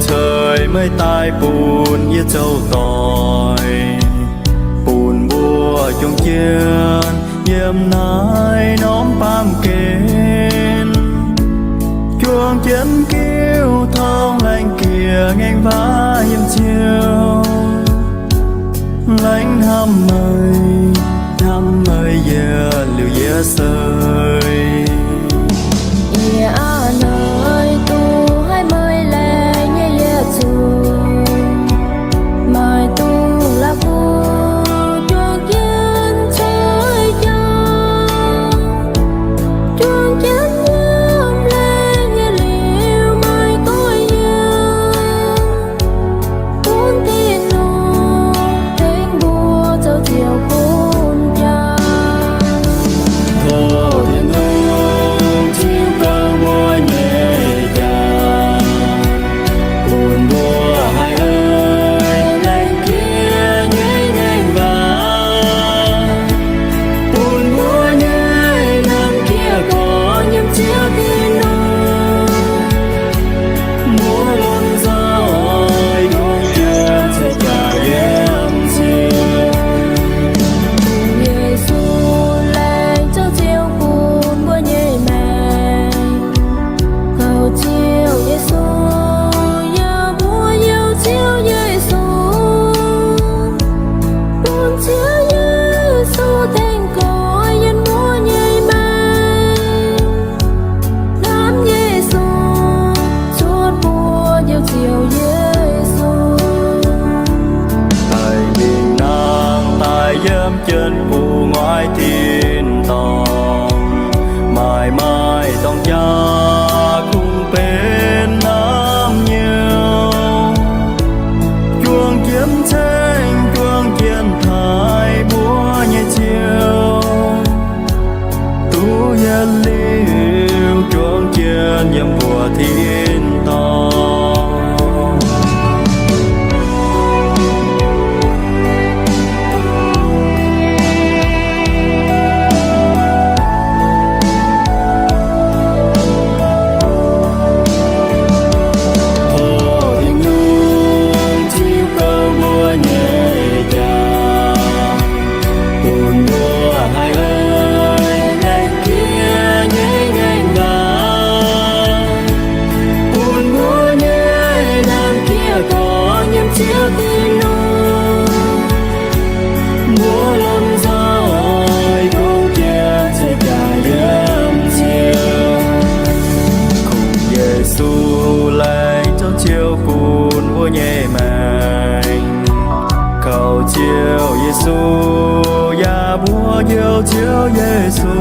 Ceix meih daaih bun yie zoux doic, bun mbuo juang jienv yiem naaiv norm baamh gen. Juang jienv giuv tong laengz jiex ngaengc waac yiem Ziouv. Laengz hnamv meih, hnamv meih yietc liuz yie seix. Yie aav noic duqv haiz meih laengz nyei yietc zungv, maaih duqv la'kuqv juang jienv coiv jaa, juang jienv yiem laengz nyei liuz maaih goiv yiem. Bun Tin-Hungh tengx mbuo zoux Ziouv bun jaa. Tov Tin-Hungh tiuv gauh mbuo nyei jaa, bun mbuo haih eix laengz jiex nyei ngaengc waac, bun mbuo nyei hnamv jiex gorx yiem Ziouv Tin-Hungh. Mbuo lomh nzoih gorngv jienv cuotv jaax yiem Ziouv. Yesu laengz zoux Ziouv bun mbuo nyei maengc. Kaux Ziouv Yesu, yaac mbuo youz Ziouv Yesu, bun Ziouv Yesu tengx goiv yiem mbuo nyei maengc. Hnamv Yesu, cuotv mbuo youz Ziouv Yesu. Daaih mingh nangh daaih yiem jienv gu'nguaaic tin-dorngh, maaih maaih dorng jaa kungx benx naamh nyouz, juang jienv ceng juang jienv taaih mbuo nyei Ziouv. Duqv yietc liuz juang jienv yiem mbuo tin-dorngh. Tov Tin-Hungh tiuv gauh mbuo nyei jaa, bun mbuo haih eix laengz jiex nyei ngaengc waac, bun mbuo nyei hnamv jiex gorx yiem Ziouv Tin-Hungh. Mbuo lomh nzoih gorngv jienv cuotv jaax yiem Ziouv. Kungx Yesu laengz zoux Ziouv gunv mbuo nyei maengc. Kaux Ziouv Yesu, yaac mbuo youz Ziouv Yesu,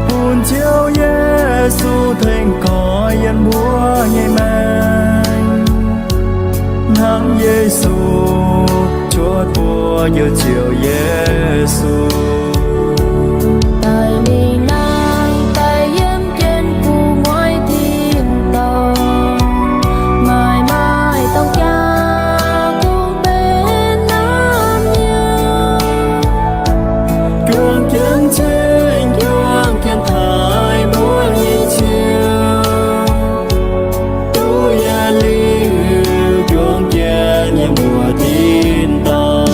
bun Ziouv Yesu tengx goiv yiem mbuo nyei maengc. Hnamv Yesu, cuotv mbuo youz Ziouv Yesu. Daaih mingh nangh daaih yiem jienv gu'nguaaic tin-dorngh, maaih maaih dorng jaa kungx benx naamh nyouz, juang jienv ceng juang jienv taaih mbuo nyei Ziouv. Duqv yietc liuz juang jienv yiem mbuo tin-dorngh.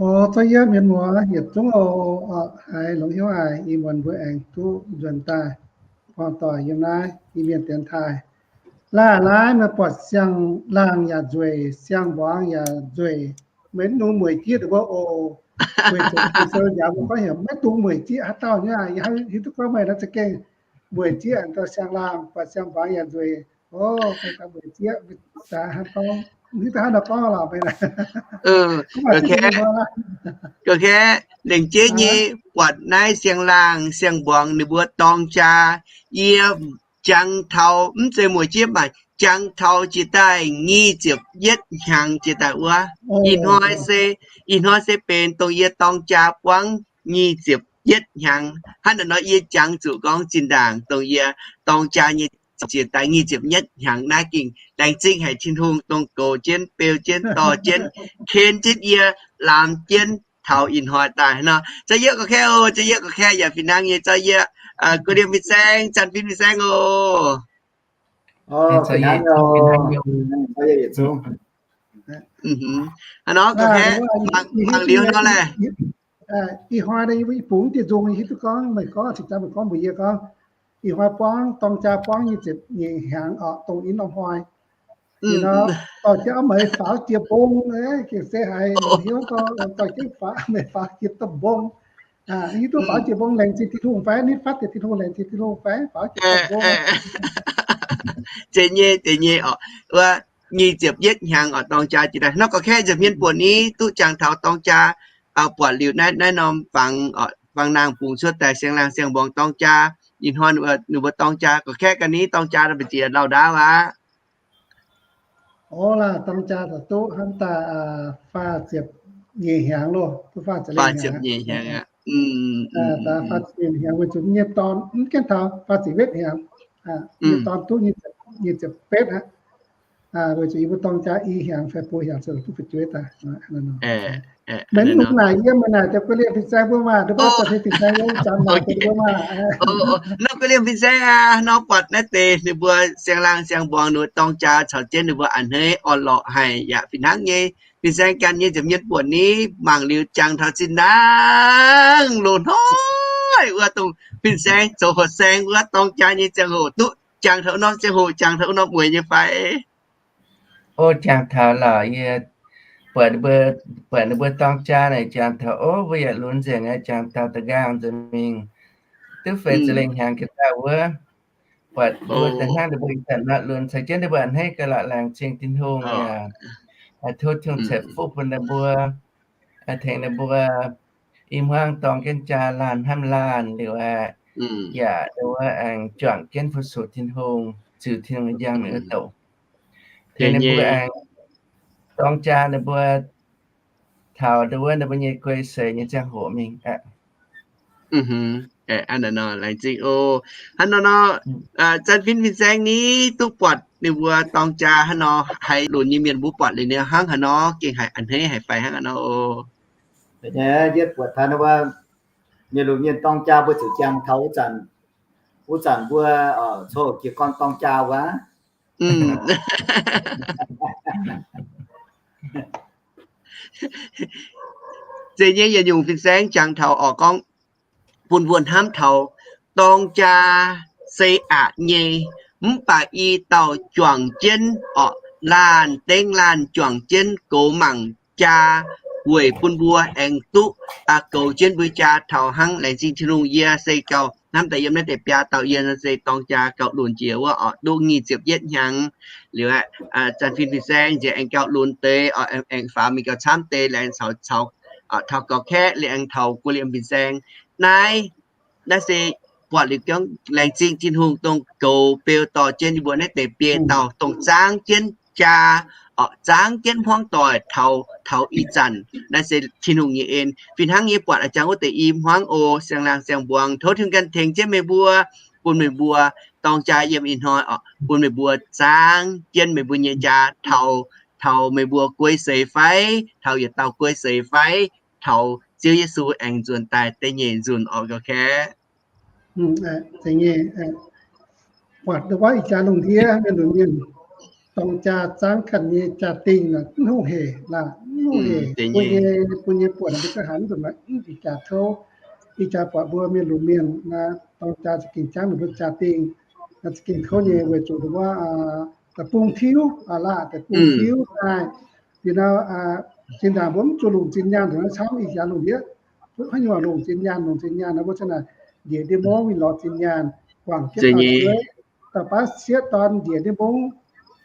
O, zuov yiem mienh muoz yietc zungv oc. Haiz longx hnyouv haic, ih muonz mbuo aengx duqv nzuonx daaih buangh doic yiem naaiv Iu-Mienh dienx taaih. Laanh naaiv meih buatc siang-laangh yaac nzueic, siang-mbuangz yaac nzueic, meih mv dungx mueic jieqv mbuo oc. Weic zuqc Ging-Sou yaac mbuo gorngv heuc maiv dungx mueic jieqv haaix dauh nyei aqv. Yie hiuv duqv gorngv meih naaiv za'gengh mueic jieqv dauh siang-laangh, buatc siang-mbuangz yaac nzueic. O, meih daaih mueic jieqv, daaih hnangv gorngv, mv hiuv duqv hnangv nor gorngv lorqc meih. Lengc jeiv nyei buatc naaiv siang-laangh siang-mbuangz ninh mbuo dorng jaa, yie jangx taux, mv zeiz mueic jieqv maah, jangx taux jiex daaih nyic ziepc yietv hnyangx jiex daaih wuov. Ih hnoi se, ih hnoi se benx dongh yie dorng jaa buangv nyic ziepc yietv hnyangx. Hnangv naaiv nor yie jangx zuqc gorngv zinh ndaangc dongh yie dorng jaa nyei ziepc daaih nyic ziepc yietv hnyangx naaiv gengh laengz zingh haic Tin-Hungh dongh goux jienv, beu jienv, dorh jienv, ken jienv yie, laamz jienv taux ih hnoi daaih nor. Za'yietv gorqv-kaeqv oc, za'yietv gorqv-kaeqv yaac fih hnangv nyei. Za'yietv, guei liemh fin-saeng, zanc fin fin-saeng oc. Hnangv nor gorqv-kaeqv, mangc liuz nor laeh. Ih hnoi yie mbuo i bungx dieh nzung hiuv duqv gorngv meih gorngv cingx daaih meih gorngv mbuox yie gorngv, ih hnoi buangv dorng jaa buangv nyic ziepc nyeic hnyangx oc, dongh ih norm hnoi. Ih nor dorh jienv auv meix faaux jiex mbong, gengh se haiz hiuv gorngv dorh jienv auv meix faaux jiex domh mbong. Hiuv duqv faaux jiex mbong laengz zingh Tin-Hungh fai? Nitv fatv jiex Tin-Hungh, laengz zingh Tin-Hungh fai? Faaux jiex domh mbong. Zeiz nyei, zeiz nyei oc. Wuov nyic ziepc yietv hnyangx oc, dorng jaa jiex daaih. Nor gorqv-kaeqv nza'hmien buonc ni duqv jangx taux dorng jaa buatc liuz naaiv, naaiv norm fangx, fangx-naang bungx cuotv daaih siang-laangh siang-mbuangz dorng jaa. Ih hnoi ninh mbuo dorng jaa gorqv-kaeqv ga'ni dorng jaa daaih mbu'ziex lauh ndaauv aqv. Orv laah, dorng jaa daaih duqv hnangv daaih faah ziepc nyeic hnyangx loh, duqv faah ziepc nyeic hnyangx aqv. Faah ziepc nyeic hnyangx weic zuqc nyei dorn mv gaengh taux faah ziepc yietv hnyangx. Nyei dorn duqv nyic ziepc betv aqv. Weic zuqc yie mbuo dorng jaa i hnyangx fai buo hnyangx ziouc duqv fu'jueiv daaih. Meih mv longc naaic yiem, meih naaic deix guei liemh fin-saeng mbuo maah, nduov baav zanc fin-saeng yiem zanc naaic deix mbuo maah. Nor guei liemh fin-saeng aac, nor buatc naaiv deix ninh mbuo siang-laangh siang-mbuangz ninh mbuo dorng jaa caux jienv ninh mbuo a'hneiv orn-lorqc haic yaac fih hnangv nyei. Fin-saeng ganh nyei nza'hmien buonc ni mangc liuz jangx taux zinh ndaangc loz-hnoi wuov dongh fin-saeng zoux horqc saeng wuov dorng jaa nyei ziangh hoc duqv jangx taux wuov norm ziangh hoc, jangx taux wuov norm mueiz nyei fai? O, jangx taux lorqc. Yie buatc, buatc ninh mbuo dorng jaa naaic jangx taux, o, mbuo yaac lunx nzengc aqv. Jangx taux da'nqaang nzunc mingh duqv feix ziepc lengh hnyangx ga'ndauh wuov, buatc mbuo da'hnangv ninh mbuo ih zanc nor lunx caux jienv ninh mbuo a'hneiv ga'laqc laengz zingh Tin-Hungh yaac tov Tin-Hungh ceix fuqv bun ninh mbuo, tengx ninh mbuo i hmuangv dorng jienv jaa laanh hnamv laanh liuz aqv, yaac ninh mbuo aengx juangc jienv fu-sux Tin-Hungh, ziux Tin-Hungh njang ninh wuov douc. Tengx ninh mbuo aengx dorng jaa ninh mbuo taux ndau wuov ninh mbuo nyei guei seix nyei ziangh hoc mingh aqv. Hnangv nor nor, laengz zingh o. Hnangv nor nor, zanc fin fin-saeng ni duqv buatc ninh mbuo dorng jaa hnangv nor, haiz lunx nyei mienh mbuo buatc liuz ninh hnangv haaix nor, gengh haiz a'hneiv haic fai hnangv haaix nor o. Yietv buatc taux wuov mienh lunx mienh dorng jaa mbuo ziouc jangx taux wuov zanc, wuov zanc mbuo coqv jiez gorn dorng jaa wuov. Zeiz nyei, yietc nyungc fin-saeng jangx taux oix gorngv bun mbuo hnamv taux dorng jaa se aqc nyei, mv baac i dauh juangc jienv orqc, laanh dengv laanh juangc jienv goux mangc jaa weic bun mbuo aengx duqv goux jienv mbuo jaa taux hnangv. Laengz zingh Tin-Hungh, yie se gauh hnamv daaih yiem naaiv deix biaa dauh yie se dorng jaa gauh lunx jiex wuov orqc, duqv nyic ziepc yietv hnyangx liuz aqv. Zanc fin fin-saeng nziex aengx gauh lunx deix orqc, aengx faaux mingh gauh camv deix, laengz caux, caux taux gauh kaeqv liuz aengx taux guei liemh fin-saeng. Naaiv, naaiv se buatc liuz gorngv laengz zingh Tin-Hungh dongh goux beu dorh jienv yie mbuo naaiv deix biei dauh dongh zaangv jienv jaa, orqc, zaangv jienv hmuangv doic taux, taux ih zanc. Naaiv se Tin-Hungh nyei en. Fih hnangv yie buatc a'jangv wuov deix i hmuangv o, siang-laangh siang-mbuangz, tov Tin-Hungh ganh tengx jienv meih mbuo, bun meih mbuo dorng jaa yiem ih hnoi orqc, bun meih mbuo zaangv jienv meih mbuo nyei jaa taux, taux meih mbuo guei seix fai, taux yietc dauh guei seix fai, taux Ziouv Yesu aengx nzuonx daaih da'nyeic nzunc orqc gauh kaeqv. Buatc ndau wuov ih jaax lungh ndiev mienh lunx mienh dorng jaa zaangv ganh nyei jaa-dingh mv hungh hec laah, mv hungh hec. Bun nyei, bun nyei buonc mbuo za'gengh haiz mv nzunc, mv jaax kouv. Ih jaax buatc mbuo mienh lunx mienh dorng jaa za'gengh zaangv ninh mbuo jaa-dingh, za'gengh kouv nyei weic zuqc ndau wuov deic-bung tiuv laah, deic-bung tiuv daaih. Liuz nor, zinh ndaangc mbuo mv zuqc longc zinh nyaanh, camv ih jaax lungh ndiev, haaix nyungc longc zinh nyaanh, longc zinh nyaanh nor mbuo za'naaic njiec ndiev mbong mingh lorz zinh nyaanh, guangc jienv fu'jueiv. Dauh baav sieqv dorn njiec ndiev mbong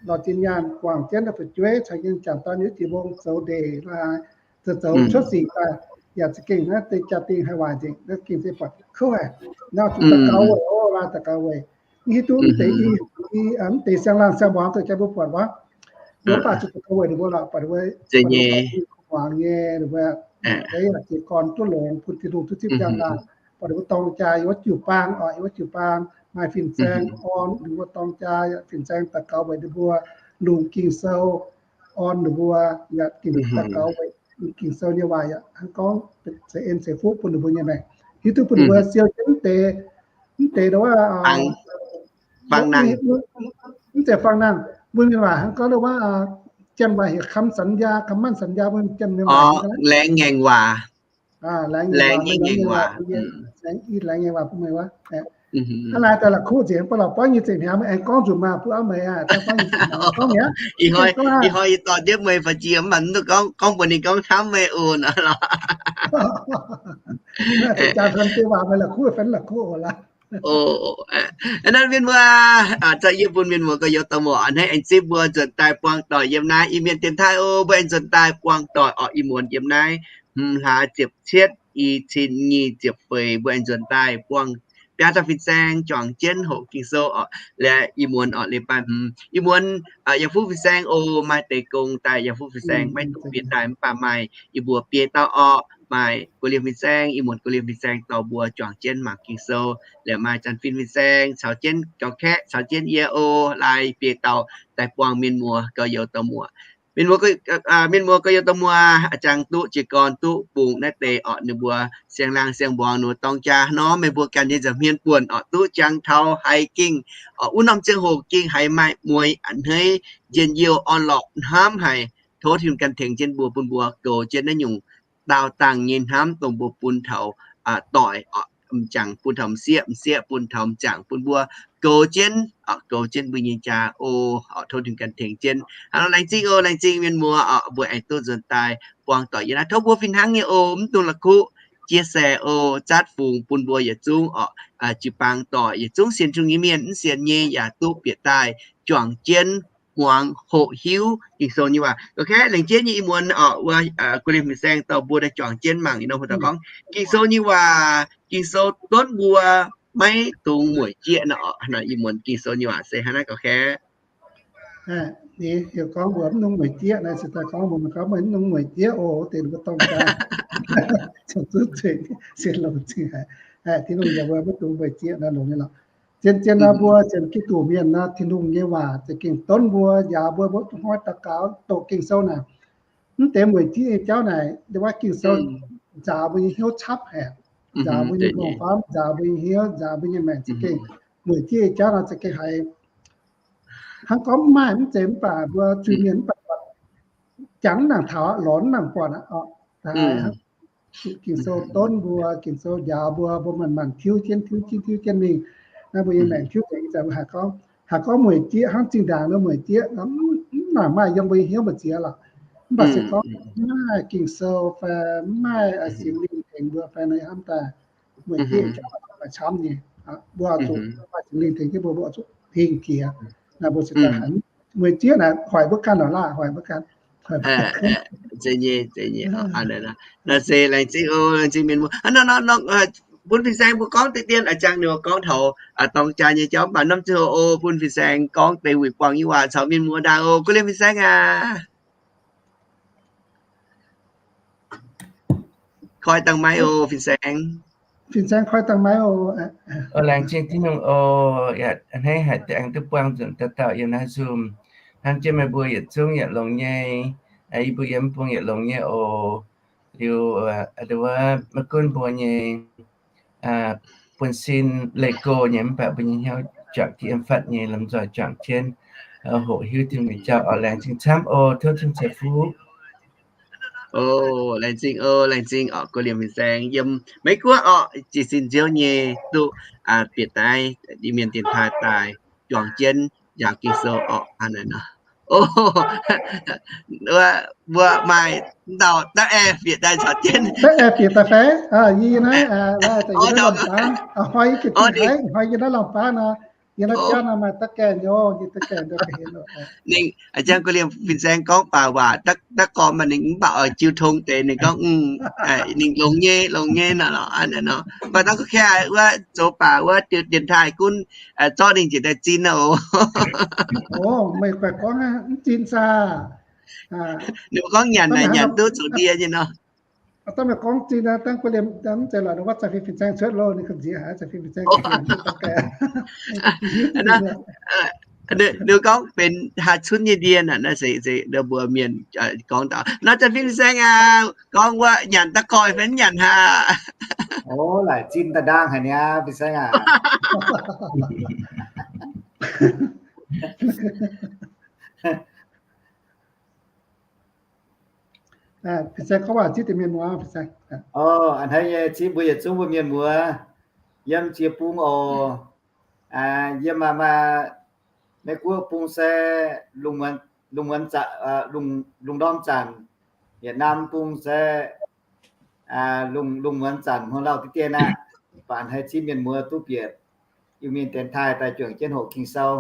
lorz zinh nyaanh, guangc jienv fu'jueiv caux yiem jangc dorn yiem diex mbong zoux ndeic, zoux cuotv sic daaih, yaac za'gengh naaiv deix jaa-dingh haih waaic nzengc, naaiv gengh se buatc kouv haic. Nor zuqc daux gaux weic, o, daux gaux weic. Hiuv duqv mv deix, mv deix siang-laangh siang-mbuangz dongh jaa mbuo buatc wuov, mv baac zuqc daux gaux weic ninh mbuo lorqc, buatc ninh mbuo muangx nyei, ninh mbuo yaac jiez gorn duqv longx, bun Tin-Hungh duqv zipv njang-laangh. buatc ninh mbuo dorng jaa yiem wuov jiu-baang oc, yiem wuov jiu-baang maaih fin-saeng orn ninh mbuo dorng jaa, fin-saeng daux gaux weic ninh mbuo, longc Ging-Sou orn ninh mbuo, yaac daux gaux weic Ging-Sou nyei waac yaac hnangv gorngv ceix en ceix fuqv bun ninh mbuo nyei maengc. Hiuv duqv bun ninh mbuo siou jienv mv deix, mv deix wuov, mv zeiz fangx nangh, mbuo mienh waac hnangv gorngv wuov, janx waac heuc คำสัญญา, คำมั่นสัญญา, mbuo janx mienh waac laengz ngaengc waac. Laengz nyei ngaengc waac, laengz nyei waac bun meih wuov. Hnangv naaic daaih la'kuqv nzengc, baac la'buangv nyei zengc hnyangx meih aengx gorngv nzunc maah, bun auv meih aqv, gorngv mi'aqv. Ih hnoi yie dorh jienv meih faaux jiex mv baac mv duqv gorngv, gorngv mbuox ninh gorngv hnamv meih oc nor lorqc. Jangx taux deix waac meih la'kuqv fai la'kuqv oc laaix. Naaiv mienh muoz, za'gengh yie bun mienh muoz gorx-youz dauh muoz a'hneiv aengx zipv mbuo nzuonx daaih buangh doic yiem naaiv. Ih mienh dienx taaih oc, mbuo aengx nzuonx daaih buangh doic oc. Ih muonz yiem naaiv hmz hlaax ziepc cietv, i cin nyic ziepc feix, mbuo aengx nzuonx daaih buangh biaa dauh fin-saeng juangc jienv hoqc Ging-Sou oc. Laaix ih muonz oc, leiz-baaix hmz, ih muonz yaac fuqv fin-saeng oc. Maaih deix gong daaih yaac fuqv fin-saeng, maiv dungx bieqc daaih mv baac maaih yie mbuo biei dauh orqc. Maaih gu'liemh fin-saeng, ih muonz gu'liemh fin-saeng dorh mbuo juangc jienv mangc Ging-Sou. Laaix maaih janx fin fin-saeng caux jienv gaux kaeqv caux jienv yie oc. Laaix biei dauh daaih buangh mienh muoz gorx-youz dauh muoz. Mienh muoz gorx-youz dauh muoz, a'jangv duqv jiez gorn duqv bungx naaiv deix orqc, ninh mbuo siang-laangh siang-mbuangz ninh mbuo dorng jaa nor, meih mbuo ganh nyei nza'hmien buonc orqc, duqv jangx taux haiz gengh orqc, wuov norm ziangh hoc gengh haiz maaih mueiz a'hneiv, njien-youh, orn-lorqc, hnamv haic. Tov Tin-Hungh ganh tengx jienv mbuo, bun mbuo goux jienv naaiv nyungc daauh dangh nyei hnamv dongh mbuo bun taux doic, m'jangc bun taux m'sieqv, m'sieqv bun taux m'jangc, bun mbuo goux jienv, goux jienv mbuo nyei jaa oc. Tov Tin-Hungh ganh tengx jienv. Hnangv nor laengz zingh oc, laengz zingh mienh muoz oc, mbuo aengx duqv nzuonx daaih buangh doic yiem naaiv. Tov mbuo fih hnangv nyei oc, mv dungx la'kuqv, chia sẻ oc, zatv fungx bun mbuo yietc zungv oc, jiu-baang doic yietc zungv sienx Tin-Hungh nyei mienh, mv sienx nyei yaac duqv bieqc daaih juangc jienv hmuangx hoqc hiuv Ging-Sou nyei waac. Ok, laengz jienv nyei ih muonz oc, wuov gu'liemh fin-saeng dorh mbuo daaih juangc jienv mangc, ih norm hu daaih gorngv Ging-Sou nyei waac, Ging-Sou donv mbuo maiv dungx mueic jieqv nor. Ih muonz Ging-Sou nyei waac se hnangv naaiv gauh kaeqv. Ninh gorngv mbuo mv dungx mueic jieqv naaiv, se daaih gorngv mbuo mv gorngv mv dungx mueic jieqv oc, deix mbuo dorng jaa, sienx longx zingh haic. Tin-Hungh njaaux mbuo mv dungx mueic jieqv naaiv longx nyei lorqc. Zien-zien nor mbuo sienx Giduc mienh nor, Tin-Hungh nyei waac za'gengh donv mbuo, njaaux mbuo, mbuo hnoi daux gaux doqc Ging-Sou naaic, mv deix mueic jieqv nyei jauv naaic, wuov Ging-Sou nzaaux mbuo nyei hnyouv capv haic, nzaaux mbuo nyei hmuangx-famv, nzaaux mbuo nyei hnyouv, nzaaux mbuo nyei maengc za'gengh. Mueic jieqv nyei jauv nor za'gengh haiz hnangv gorngv mv maaih mv zeiz mv baac mbuo zuiz-mienh mv baac jangx mv nangc taux, lorz mv nangc buatc aqv. Ging-Sou donv mbuo, Ging-Sou njaaux mbuo, mbuo manc-manc tiuv jienv, tiuv jienv, tiuv jienv mingh. Naaiv mbuo nyei maengc tiuv nzengc ih zanc mbuo haiz gorngv, haiz gorngv mueic jieqv hnangv zinh ndaangc nor mueic jieqv, mv nangc maaih yiem mbuo nyei hnyouv mbu'ziex lorqc. Mv baac se gorngv mv maaih Ging-Sou fai mv maaih Singx Lingh tengx mbuo fai nor hnamv daaih, mueic jieqv jauv maaih camv nyei. Mbuo zuqc maaih Singx Lingh tengx jienv mbuo, mbuo zuqc hingh jiex. Naaiv mbuo se daaih haiz mueic jieqv naaic hoic mbuo ganh lorqc laah, hoic mbuo ganh. Zeiz nyei, zeiz nyei. Naaiv se laengz zingh oc, laengz zingh mienh muoz. Bun fin-saeng mbuo gorngv deix dien, a'jangv ninh mbuo gorngv taux dorng jaa nyei jauv, mv baac norm ziangh hoc oc, bun fin-saeng gorngv deix wuic buangh nyei waac caux mienh muoz ndaangc oc. Gu'liemh fin-saeng aac. Koi dangh maiv oc, fin-saeng. Fin-saeng koi dangh maiv oc. Laengz zingh Tin-Hungh oc, yaac a'hneiv haic aengx duqv buangh nzunc dauh dauh yiem naaiv Zoom. Hnamv jienv meih mbuo yietc zungv yietc longx nyei, yie mbuo yiem mv bung yietc longx nyei oc. Liuz, wuov maiv gunv mbuo nyei buonv-sin leih go nyei mv baac mbuo nyei hnyouv juangc jienv yiem fatv nyei lomh nzoih juangc jienv hoqc hiuv Tin-Hungh nyei jauv oc. Laengz zingh camv oc. Tov Tin-Hungh ceix fuqv. O, laengz zingh oc, laengz zingh oc, gu'liemh fin-saeng yiem Meiv Guoqv oc, jiez sin nziouv nyei duqv bieqc daaih Iu-Mienh dienx taaih daaih juangc jienv njaaux Ging-Sou oc. Hnangv naaiv nor, mbuo maaih dauh da'aeqv bieqc daaih caux jienv. Da'aeqv bieqc daaih fai? Yie naaiv, hnoi yie naaiv lamh baav nor, yie naaiv jauv nor maaih da'gaengh nor, yie da'gaengh nor. Ninh, a'jang gu'liemh fin-saeng gorngv baac waac da'gorn maaih ninh mv baac oix jiu tong deix, ninh gorngv, ninh longx nyei, longx nyei nor. Mv baac da'gorn kaaix wuov zoux baac wuov dienx taaih gunv zorqv ninh njiec daaih zin oc. Meih gorngv mv zin saah? Ninh mbuo gorngv nyanc naaic nyanc duqv zoux ndie nyei nor. Dangh meih gorngv zinh naaiv, dangh gu'liemh mv zeiz lorqc, wuov zanc fin fin-saeng cuotv loh, ninh ganh nziex haaix, zanc fin fin-saeng. Ninh gorngv benx haaix cunv nyei ndie naaic, naaiv se mbuo mienh gorngv daaih nor, zanc fin fin-saeng aac, gorngv wuov nyanc da'goih fai nyanc haaix? Laaix zinh daaih ndaangc haic niaa, fin-saeng aac. Fin-saeng gorngv waac zipv deix mienh muoz. A'hneiv nyei zipv mbuo yietc zungv mbuo mienh muoz yiem jiex bung oc. Yiem maaih Meiv Guoqv bung se lungh muonz zanc, Vietnam bung se lungh muonz zanc hmuangx lauh diqv dien aqv. Baac a'hneiv zipv mienh muoz duqv bieqc Iu-Mienh dienx taaih daaih juangc jienv hoqc Ging-Sou.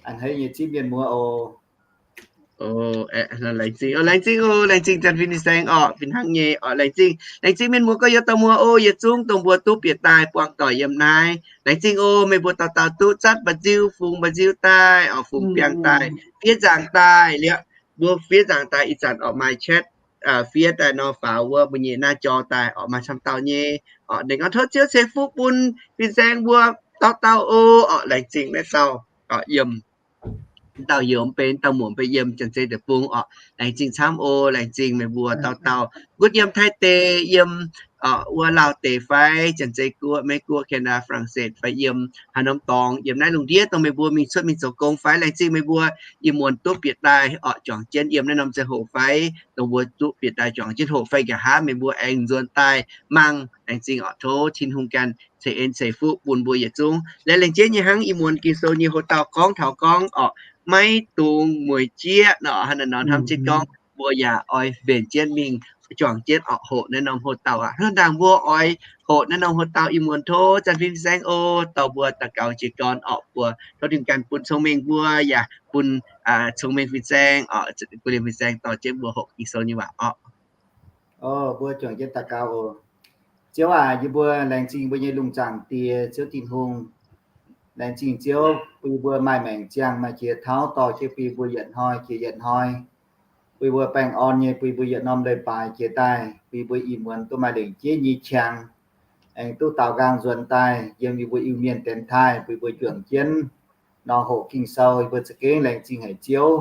A'hneiv nyei zipv mienh muoz oc. Laengz zingh oc, laengz zingh oc, laengz zingh zanc fin fin-saeng orqc, fih hnangv nyei orqc. Laengz zingh, laengz zingh mienh muoz gorx-youz dauh muoz oc, yietc zungv dongh mbuo duqv bieqc daaih buangh doic yiem naaiv. Laengz zingh oc, meih mbuo dauh dauh duqv zatv mba'nziu, fungx mba'nziu daaih orqc, fungx biangh daaih, fiev nzaangc daaih liuz, mbuo fiev nzaangc daaih ih zanc orqc, maaih chat fiev daaih nor faaux wuov mbuo nyei naaiv jor daaih orqc, maaih camv dauh nyei orqc. Ninh gorngv tov Ziouv ceix fuqv bun fin-saeng mbuo dauh dauh oc orqc. Laengz zingh naaiv dauh orqc, yiem dauh youz mv bei, dauh muoc mv bei yiem Janx-Zei deic-bung orqc. Laengz zingh camv oc. Laengz zingh meih mbuo dauh dauh. Nqutv yiem Taiv deic, yiem wuov Laauv deic fai Janx-Zei Guoqv, Meiv Guoqv, Canada, France fai yiem haaix norm dorngx, yiem naaiv lungh ndiev dongh meih mbuo mingh cuotv mingh zoux gong fai. Laengz zingh meih mbuo ih muonz duqv bieqc daaih orqc, juangc jienv yiem naaiv norm ziangh hoc fai dongh mbuo duqv bieqc daaih juangc jienv hoqc fai nqa'haav meih mbuo aengx nzuonx daaih mangc. Laengz zingh orqc, tov Tin-Hungh ganh ceix en ceix fuqv bun mbuo yietc zungv. Laengz laengz jienv nyei hnangv ih muonz Ging-Sou nyei hoc dauh gorngv taux gorngv orqc, maiv dungx mueic jieqv nor, hnangv naaiv nor hnamv jienv gorngv mbuo yaac oix mbenc jienv mingh juangc jienv orqc, hoqc naaiv norm hoc dauh aqv. Hnangv naaiv ndaangc mbuo oix hoqc naaiv norm hoc dauh ih muonz tov zanc fin fin-saeng oc, dorh mbuo daux gaux jiez gorn orqc, mbuo tov Tin-Hungh ganh bun cong-mengh mbuo yaac bun cong-mengh fin-saeng orqc, gu'liemh fin-saeng dorh jienv mbuo hoqc Ging-Sou nyei waac orqc. Mbuo juangc jienv daux gaux oc. Ziouv aac, yie mbuo laengz zingh mbuo nyei lungh zaangc Diex, Ziouv Tin-Hungh. Laengz zingh Ziouv bun yie mbuo maaih maengc ziangh maaih qiex tauv dorh jienv bun yie mbuo yietc hnoi jiex yietc hnoi, bun yie mbuo baengh orn nyei bun yie mbuo yietc norm leiz-baaix jiex daaih, bun yie mbuo ih muonz duqv maaih lengc jeiv nyei qangx, aengx duqv daaux nqaang nzuonx daaih yiem yie mbuo Iu-Mienh dienx taaih, bun yie mbuo juangc jienv nor hoqc Ging-Sou. Yie mbuo za'gengh laengz zingh haic Ziouv,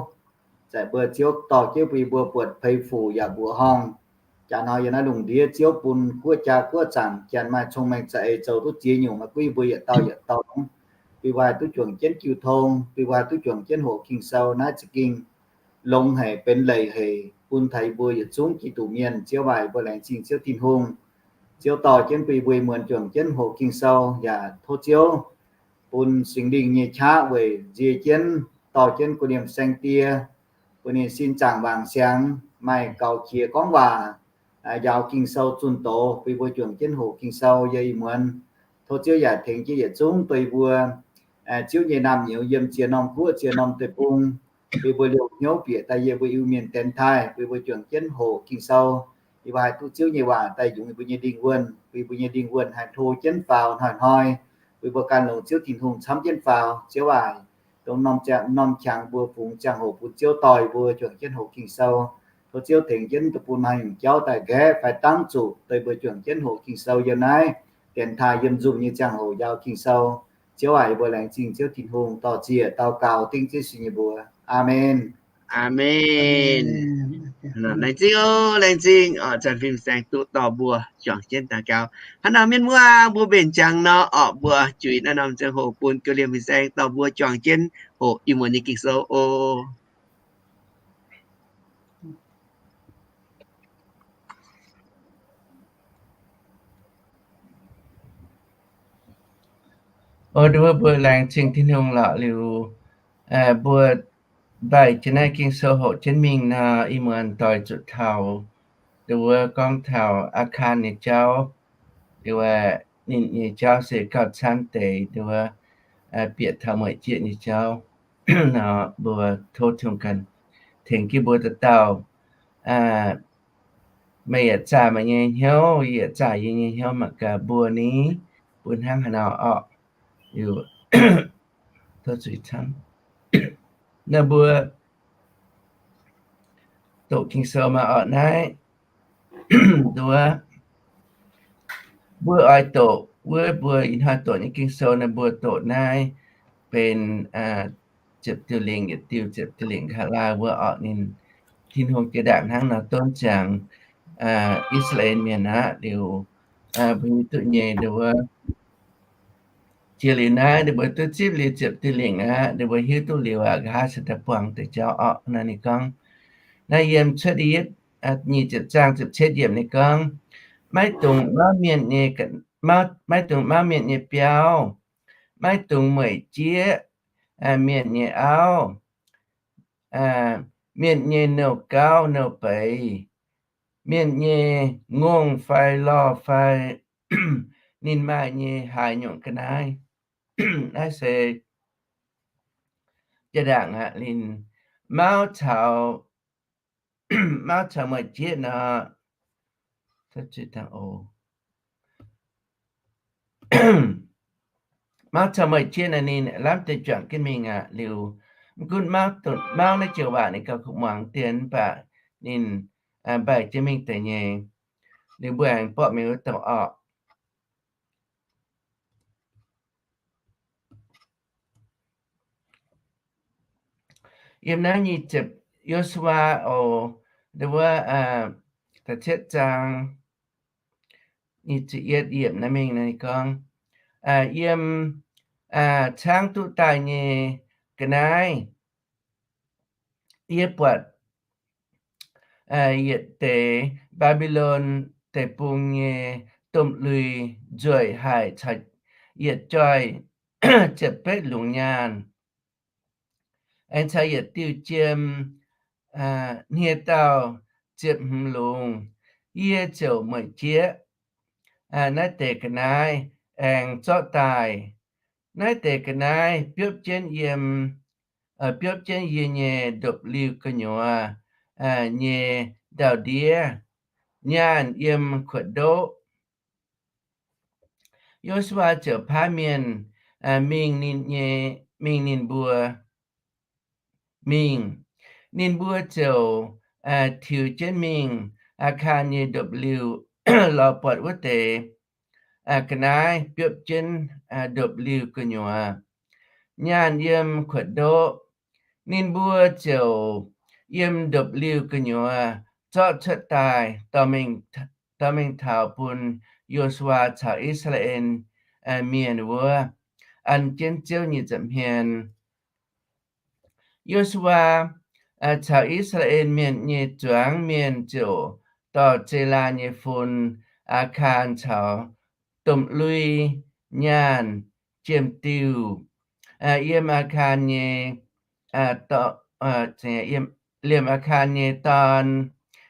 zaeqc mbuo Ziouv dorh jienv bun yie mbuo buatc peix fuc yaac mbuoqc horngh. Jaax hnoi yiem naaiv lungh ndiev Ziouv bun guoqv jaa guoqv zaangc janx maaih cong-mengh za'eix zoux duqv ziex nyungc maiv gunv yie mbuo yietc dauh yietc dorngx, bun yie mbuo haih duqv juangc jienv jiu tong, bun yie mbuo haih duqv juangc jienv hoqc Ging-Sou. Naaiv za'gengh longx haic, benx leic haic bun taux yie mbuo yietc zungv Giduc mienh. Ziouv aac, yie mbuo laengz zingh Ziouv Tin-Hungh. Ziouv dorh jienv bun yie mbuo ih muonz juangc jienv hoqc Ging-Sou yaac tov Ziouv bun Singx Lingh nyei qaqv weic nzie jienv, dorh jienv gu'liemh saeng die, bun ninh sin zaangc wangc siangx, maaih gaux qiex gorngv waac, njaaux Ging-Sou zunh doz, bun yie mbuo juangc jienv hoqc Ging-Sou yiem ih muonz. Tov Ziouv yaac tengx jienv yietc zungv deix mbuo Ziouv nyei naamh nyouz yiem ziex norm guoqv ziex norm deic-bung, bun yie mbuo liouh hnyouv bieqc daaih yiem mbuo Iu-Mienh dienx taaih, bun yie mbuo juangc jienv hoqc Ging-Sou. Yie mbuo haih duqv Ziouv nyei waac daaih yungz yie mbuo nyei lingh wuonh, bun yie mbuo nyei lingh wuonh haih hlo jienv faaux hnoi-hnoi, bun yie mbuo gan longx Ziouv Tin-Hungh camv jienv faaux. Ziouv aac, dongh norm qangx, norm qangx mbuo fungx ziangh hoc bun Ziouv dorh yie mbuo juangc jienv hoqc Ging-Sou. Tov Ziouv tengx jienv daaih bun maaih nyungc jauv daaih nqaeqv fai dangv zuqc deix mbuo juangc jienv hoqc Ging-Sou yiem naaiv dienx taaih yiem nzunc nyei ziangh hoc njaaux Ging-Sou. Ziouv aac, yie mbuo laengz zingh Ziouv Tin-Hungh, dor-ziec daux gaux dengv Yesu nyei mbuox. Aamen. Aamen. Laengz zingh oc, laengz zingh zanc fin-saeng duqv dorh mbuo juangc jienv daux gaux. Hnangv naaic mienh muoz, mbuo mbenc jangx nor orqc, mbuo juix naaiv norm ziangh hoc bun gu'liemh fin-saeng dorh mbuo juangc jienv hoqc ih muonz nyei Ging-Sou oc. Ov, nduov mbuo laengz zingh Tin-Hungh lorqc liuz, mbuo mbaih jienv naaiv Ging-Sou hoqc jienv mingh nor, ih muonz doix zuqc taux nduov gorngv taux Aa^kaan nyei jauv. Nduov ninh nyei jauv se gauh camv deix nduov bieqc taux mueic jieqv nyei jauv nor, mbuo tov Tin-Hungh ganh tengx jienv mbuo dauh dauh. Meih yietc zaah meih nyei hnyouv, yie yietc zaah yie nyei hnyouv mangc gaax mbuo ni, mbuo hnangv haaix nor orqc. Liuz, tov zuiz camv. Naaiv mbuo doqc Ging-Sou maaih orqc naaiv. nduov, mbuo oix doqc wuov mbuo ih hnoi doqc nyei Ging-Sou naaiv, mbuo doqc naaiv benx ziepc diuh lingc, yietc diuh ziepc diuh lingc nqa'haav laai wuov orqc. Ninh, Tin-Hungh jiex ndaangc hnangv nor donv ziangx I^saa^laa^en Mienh aqv. Liuz mbuo hiuv duqv nyei nduov, jiex liuz naaiv ninh mbuo duqv zipv liuz ziepc diuh lingc aqv. Ninh mbuo hiuv duqv liuz aqv, nqa'haav se daaih buangh deix jauv orqc. Naaiv ninh gorngv, naaiv yiem cuotv i yietv, nyic ziepc zaang ziepc cietv yiemc ninh gorngv, maiv dungx mauv mienh nyei, maiv dungx mauv mienh nyei biauv, maiv dungx mueic jieqv mienh nyei auv, mienh nyei nouh gauv nouh beiz, mienh nyei ngongh fai lorh fai ninh maaih nyei haaix nyungc ga'naaiv. Naaiv se jiex ndaangc aqv, ninh mauv caux, mauv caux mueic jieqv nor, mauv caux mueic jieqv naaiv ninh lamh deix juangc jienv mingh aqv. Liuz mv gunv mauv, mauv naaiv joux waac ninh gauh kuv muangx dien, mv baac ninh mbaih jienv mingh deix nyei. Liuz mbuo aengx borqv mingh wuov douc orqc. Yiem naaiv nyic ziepc, Yo^su^waa oc, wuov da'cietv zaang nyic ziepc yietv yiemc naaiv mingh naaiv gorngv, yiem caangv duqv daaih nyei ga'naaiv, yie buatc yietc deix Mbaa^mbi^lon Deic-Bung nyei domh lui nzueic haic caux yietc joih ziepc betv lungz nyaanh, aengx caux yietc diuh jiem hniev-daauh ziepc hmz lungz. Yie ziouc mueic jieqv naaiv deix ga'naaiv aengx zorqv daaih. Naaiv deix ga'naaiv biopv jienv yiem, biopv jienv yie nyei ndopv-liuh gu'nyuoz nyei ndau-ndiev, nyaanh yiem kuotv ndoqv. Yo^su^waa ziouc paaiv mienh mingh ninh nyei, mingh ninh mbuo mingh. Ninh mbuo ziouc tiux jienv mingh Aakaan nyei ndopv-liuh lorz buatc wuov deix ga'naaiv biopv jienv ndopv-liuh gu'nyuoz, nyaanh yiem kuotv ndoqv. Ninh mbuo ziouc yiem ndopv-liuh gu'nyuoz zorqv cuotv daaih, dorh mingh taux bun Yo^su^waa caux I^saa^laa^en Mienh wuov an jienv Ziouv nyei nza'hmien. Yo^su^waa caux I^saa^laa^en Mienh nyei zuangx mienh ziouc dorh zeqc laanh nyei fun, Aakaan caux domh lui, nyaanh, jiem-diuh, yiem Aakaan nyei, liemh Aakaan nyei dorn,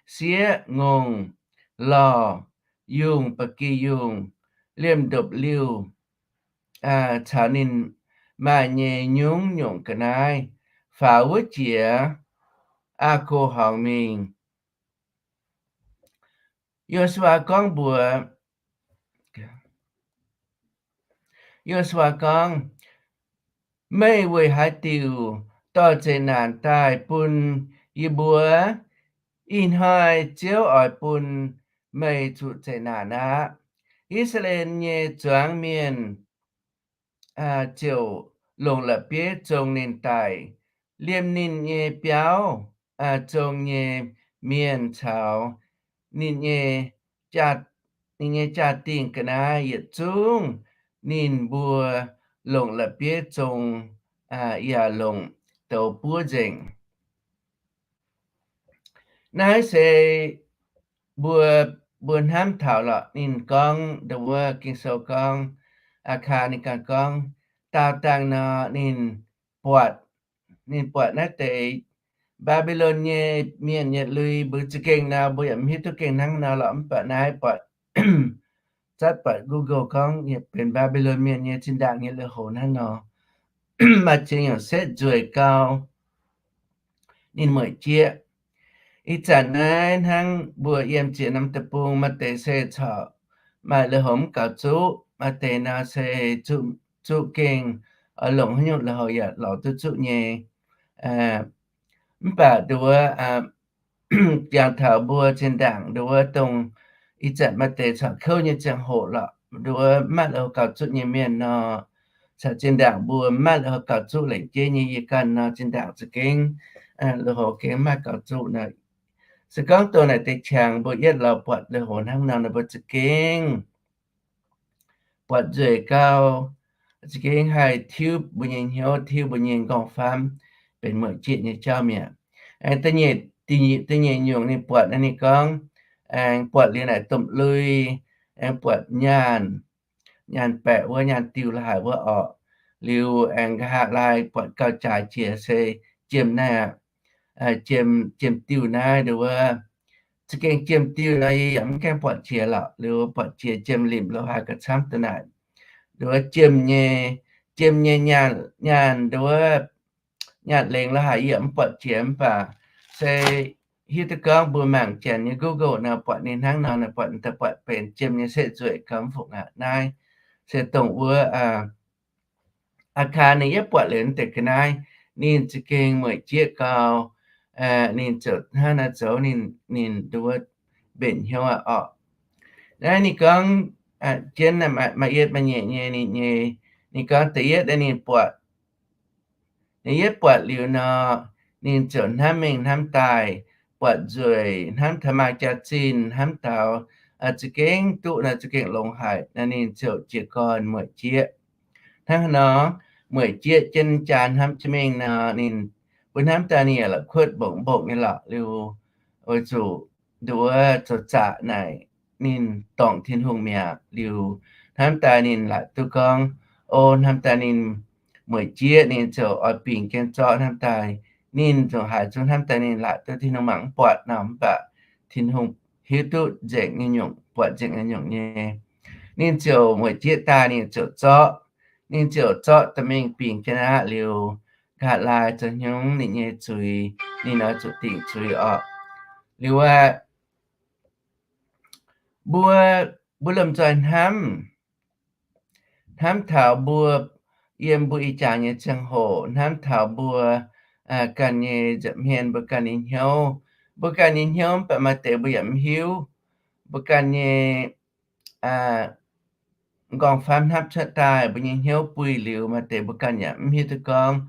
sieqv, ngongh, lorh, yungh, ba'gi yungh, liemh ndopv-liuh, caux ninh maaih nyei nyungc-nyungc ga'naaiv faaux wuov jiex Aa^ko Horngz mingh. Yo^su^waa gorngv mbuox, Yo^su^waa gorngv, meih weic haaix diuc dorh zeqc naanc daaih bun yie mbuo? Ih hnoi Ziouv oix bun meih zuqc zeqc naanc aqv. I^saa^laa^en nyei zuangx mienh ziouc longc la'bieiv zong ninh daic, liemh ninh nyei biauv, zong nyei mienh caux ninh nyei, ninh nyei jaa-dingh ga'naaiv yietc zungv ninh mbuo longc la'bieiv zong, yaac longc douz buov nzengc. Naaiv se mbuo, mbuo hnamv taux lorqc. Ninh gorngv ndo wuov Ging-Sou gorngv, Aakaan ninh ganh gorngv, daauh dangh nor ninh buatc, ninh buatc naaiv deix Mbaa^mbi^lon nyei mienh yietc lui. Mbuo za'gengh nor mbuo yaac mv hiuv duqv gengh hnangv nor lorqc, mv baac naaiv buatc, zatv buatc Google gorngv benx Mbaa^mbi^lon mienh nyei zinh ndaangc nyei lui-houx hnangv nor. Maaih ziex nyungc setv nzueic gau, ninh mueic jieqv. Ih zanc naaiv hnangv mbuo yiem ziex norm deic-bung, maaih deix se corc maaih lui-houx mv gaux zuqv, maaih deix nor se zuqv, zuqv gengh oix longc haaix nyungc lui-houx yaac lorz duqv zuqv nyei. Mv baac nduov, jangx taux mbuo zinh ndaangc nduov dongh ih zanc maaih deix corc kouv nyei ziangh hoc lorqc, nduov mv maaih lui-houx gauh zuqv nyei mienh nor, caux zinh ndaangc mbuo mv maaih lui-houx gauh zuqv lengc jeiv nyei yie ganh nor, zinh ndaangc za'gengh lui-houx gengh mv maaih gauh zuqv nor. Se gorngv dongh naaic deix qangx mbuo yietv lorz buatc lui-houx hnangv nor, mbuo za'gengh buatc nzueic gau, za'gengh haih tiuv mbuo nyei hnyouv, tiuv mbuo nyei nqorngv-famv, benx mueic jieqv nyei jauv mi'aqv. Aengx da'nyeic nyungc ninh buatc naaiv ninh gorngv, aengx buatc liuz naaic domh lui, aengx buatc nyaanh, nyaanh baeqc wuov, nyaanh diuh la'haic wuov orqc. Liuz aengx nqa'haav laai buatc gauh jaaix jiex se jiem naaiv aqv, jiem diuh naaiv nduov. Za'gengh jiem diuh nor yie yaac mv gaengh buatc jiex lorqc. Liuz buatc jiex jiem limc lo haaix gauh camv da'naaic. Nduov jiem nyei, jiem nyei nyaanh, nyaanh nduov, nyaanh lengx lo haaix yie yaac mv buatc jiex mv baac se hiuv duqv gorngv mbuo mangc janx nyei Google nor buatc ninh hnangv nor, buatc ninh daaih buatc benx jiem nyei setv nzueic gau mv fungc aqv. Naaiv se dongh wuov a'kaa ninh yietv buatc liuz deix ga'naaiv, ninh za'gengh mueic jieqv gau. Ninh ziouc hnangv naaiv zoux ninh, ninh nduov mbenc hnyouv aqv orqc. Naaiv ninh gorngv jienv maaih yietv maaih nyeic nyei ninh nyei, ninh gorngv da'yietv ninh buatc, ninh yietv buatc liuz nor, ninh ziouc hnamv mingh hnamv daaih, buatc nzueic, hnamv taux maaih jaax-zinh, hnamv taux za'gengh duqv nor za'gengh longx haic nor, ninh ziouc jiez gorn mueic jieqv. Hnangv haaix nor, mueic jieqv jienv jaa hnamv jienv mingh nor, ninh mbuo hnamv daaih ninh yaac la'kuotv mbongc mbongc nyei lorqc. Liuz weic zuqc nduov zoux zaqc naaic ninh dorngc Tin-Hungh mi'aqv. Liuz hnamv daaih ninh laaic duqv gorngv, o, hnamv daaih ninh mueic jieqv ninh ziouc oix bingx jienv zorqv hnamv daaih, ninh ziouc haiz zungv hnamv daaih ninh laaic duqv Tin-Hungh mangc mv buatc nor, mv baac Tin-Hungh hiuv duqv nzengc nyei nyungc, buatc nzengc nyei nyungc nyei. Ninh ziouc mueic jieqv daaih ninh ziouc zorqv, ninh ziouc zorqv dorh mingh bingx jienv aqv. Liuz nqa'haav laai zoux hnyungv ninh nyei zuiz, ninh oix zuqc dingc zuiz orqc. Liuz aqv, mbuo, mbuo lomh nzoih hnamv, hnamv taux mbuo yiem mbuo ih jaax nyei ziangh hoc, hnamv taux mbuo ganh nyei nza'hmien, mbuo ganh nyei hnyouv, mbuo ganh nyei hnyouv mv baac maaih deix mbuo yaac mv hiuv. Mbuo ganh nyei nqorngv-famv hnamv cuotv daaih, mbuo nyei hnyouv buih liuz, maaih deix mbuo ganh yaac mv hiuv duqv gorngv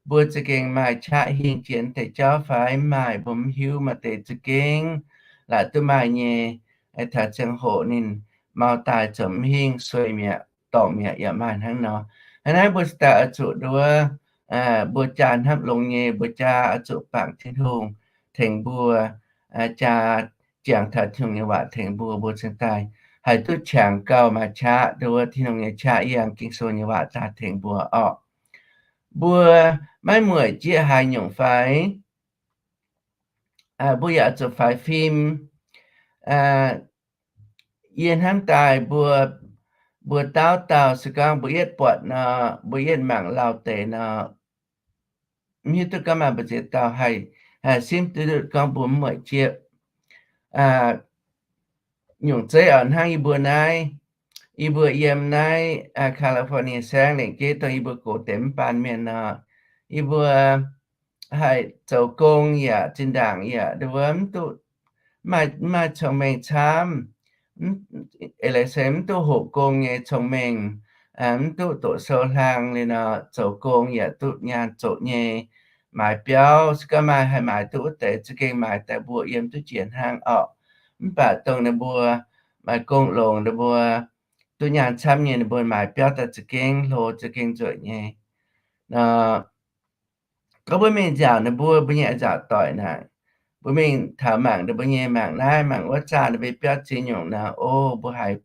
mbuo za'gengh maaih qaqv hingh jiex deix jauv fai mv maaih, mbuo mv hiuv. Maaih deix za'gengh laaic duqv maaih nyei, taux ziangh hoc ninh mau daaih zoux mv hingh, sueih mi'aqv, dorngc mi'aqv yaac maaih hnangv nor. Hnangv naaiv mbuo se daaih oix zuqc nduov, mbuo jaa hnamv longx nyei, mbuo jaa oix zuqc bangc Tin-Hungh tengx mbuo, jaa jangx taux Tin-Hungh nyei waac tengx mbuo, mbuo cingx daaih haih duqv qangx gauh maaih qaqv, nduov Tin-Hungh nyei qaqv yangh Ging-Sou nyei waac daaih tengx mbuo orqc. Mbuo maiv mueic jieqv haaix nyungc fai? Mbuo yaac zuqc faix fim. Yie hnamv daaih mbuo, mbuo dauh dauh se gorngv mbuo yietv buatc nor, mbuo yietv mangc lauh deix nor, mv hiuv duqv gorngv maaih mbu'ziex dauh haih, haih simv duqv gorngv mbuo mv mueic jieqv. Nyungc zeiv oix hnangv yie mbuo naaiv, yie mbuo yiem naaiv California saengv lengc jeiv dongh yie mbuo gox deix mv baan mienh nor, yie mbuo haih zoux gong yaac zinh ndaangc yaac nduov mv duqv, mv maaih cong-mengh camv, eix leiz se mv duqv hoqc gong nyei cong-mengh, mv duqv doqc sou hlang liuz nor, zoux gong yaac duqv nyaanh zoqc nyei. Maaiz biauv se gorngv maaih haih maaiz duqv wuov deix za'gengh maaiz daaih mbuoqc yiem duqv jiex hnangv orqc. Mv baac dongh ninh mbuo maaih gong longx, ninh mbuo duqv nyaanh camv nyei, ninh mbuo maaiz biauv daaih za'gengh hlo, za'gengh nzueic nyei. Nor gorngv mbuo mingh nziaauc ninh mbuo, mbuo nyei nziaauc doic naaic, mbuo mingh taux mangc ninh mbuo nyei, mangc naaiv mangc wuov, zaah ninh mbuo biauv ziex nyungc nor, o, mbuo haiz,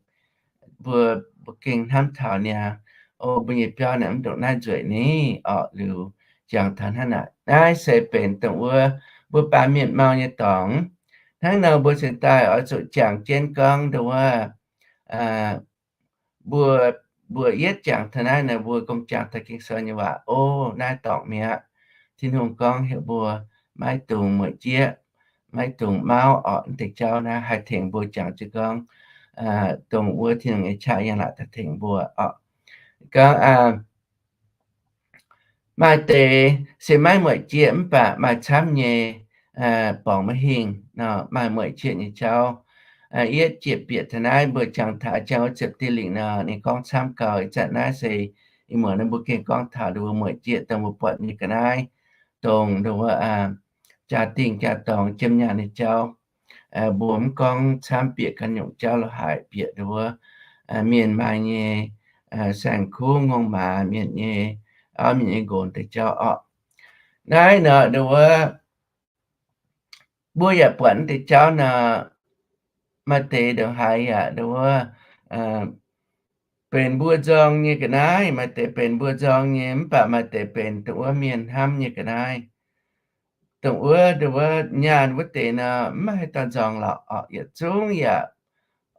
mbuo, mbuo gengh hnamv taux niaa, o, mbuo nyei biauv naaic mv ndongc naaiv nzueic ni orqc. Liuz jangx taux hnangv naaic, naaiv se benx dongh wuov mbuo baamh mienh mau nyei dorngx. Hnangv nor mbuo cingx daaih oix zuqc jangx jienv gorngv dongh wuov, mbuo, mbuo yietv jangx taux naaiv nor, mbuo gong jangx taux Ging-Sou nyei waac, o, naaiv dorngc mi'aqv. Tin-Hungh gorngv heuc mbuo maiv dungx mueic jieqv, maiv dungx mauv orqc. Naaiv deix jauv naaiv haih tengx mbuo jangx jienv gorngv dongh wuov Tin-Hungh nyei qaqv yangh laatc daaih tengx mbuo orqc. Gorngv maaih deix se maiv mueic jieqv mv baac maaih camv nyei, borngc maiv hingh nor, maaih mueic jieqv nyei jauv. Yietv jieqv bieqc taux naaiv mbuo jangx taux jangx wuov ziepc diuh lingc nor, ninh gorngv camv gau. Ih zanc naaiv se ih muonz naaiv mbuo gengh gorngv taux nduov mueic jieqv dongh mbuo buatc nyei ga'naaiv, dongh nduov jaa-dingh jaa-dorngx jiem nyaanh nyei jauv. Mbuo mv gorngv camv bieqc ganh nyungc jauv la'haic bieqc nduov mienh maaih nyei saeng-kuv, ngongh maaz, mienh nyei auv, mienh nyei nqox deix jauv orqc. Naaiv nor nduov mbuo yaac buatc deix jauv nor, maaih deix ndongc haaix yaac nduov benx mbuo nzorng nyei ga'naaiv, maaih deix benx mbuo nzorng nyei, mv baac maaih deix benx dongh wuov mienh hnamv nyei ga'naaiv. Dongh wuov, dongh wuov nyaanh wuov deix nor, mv maaih haaix dauh nzorng lorqc orqc. Yietc zungv yaac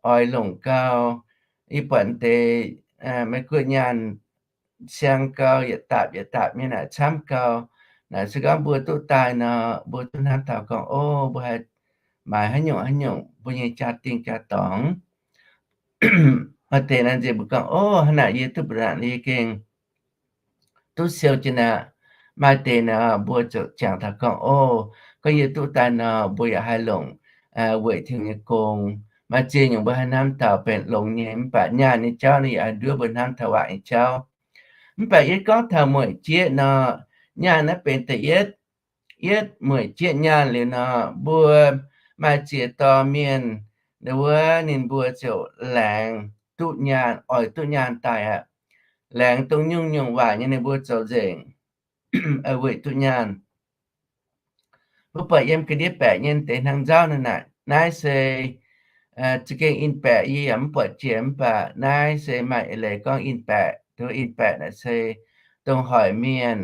oix longc gau. Yie buatc deix Meiv Guoqv nyaanh siang gau, yietc dapc yietc dapc nyei naaic camv gau. Naaic se gorngv mbuo duqv daaih nor, mbuo duqv hnamv taux gorngv, o, mbuo haih maaiz haaix nyungc haaix nyungc mbuo nyei jaa-dingh jaa-dorngx. Maaih deix naaiv nziex mbuo gorngv, o, hnangv naaic yie duqv mbu'ndongx yie gengh duqv siou jienv aqv. Maaih deix nor mbuo ziouc jangx taux gorngv, o, gorngv yie duqv daaih nor, mbuo yaac haih longc weic Tin-Hungh nyei gong. Maaih ziex nyungc mbuo haih hnamv taux benx longx nyei, mv baac nyaanh nyei jauv naaiv yaac haih nduov mbuo hnamv taux waac nyei jauv. Mv baac yie gorngv taux mueic jieqv nor, nyaanh naaiv benx da'yietv. Yietv mueic jieqv nyaanh liuz nor, mbuo maaih ziex dorh mienh, nduov wuov ninh mbuo ziouc laengz duqv nyaanh, oix duqv nyaanh daaih aqv. Laengz dongh nyungc-nyungc waaic nyei ninh mbuo zoux nzengc weic duqv nyaanh. Mbuo buatc yiem ga'ndiev baeqc nyei deix hnangv nzauv naaiv naaic, naaiv se za'gengh in baeqc yie yaac mv buatc jiex, mv baac naaiv se maaih eix leiz gorngv in baeqc. Nduov in baeqc naaic se dongh hoic mienh,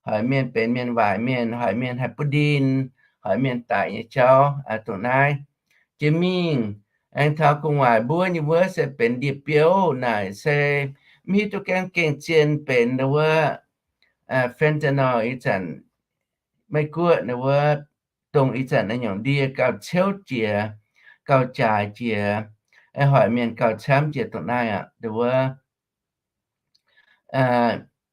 hoic mienh benx mienh waaic mienh, hoic mienh haih buv ndin, hoic mienh daic nyei jauv, dongh naaiv. Jiex mingh aengx taux gu'nguaaic mbuov nyei wuov se benx ndie-biouv naaic se mv hiuv duqv gaengh gengh zien benx nduov wuov fentanyl ih zanc Meiv Guoqv nduov wuov dongh ih zanc naaiv nyungc ndie gauh ciouv jiex, gauh jaaix jiex, hoic mienh gauh camv jiex dongh naaiv aqv. Nduov wuov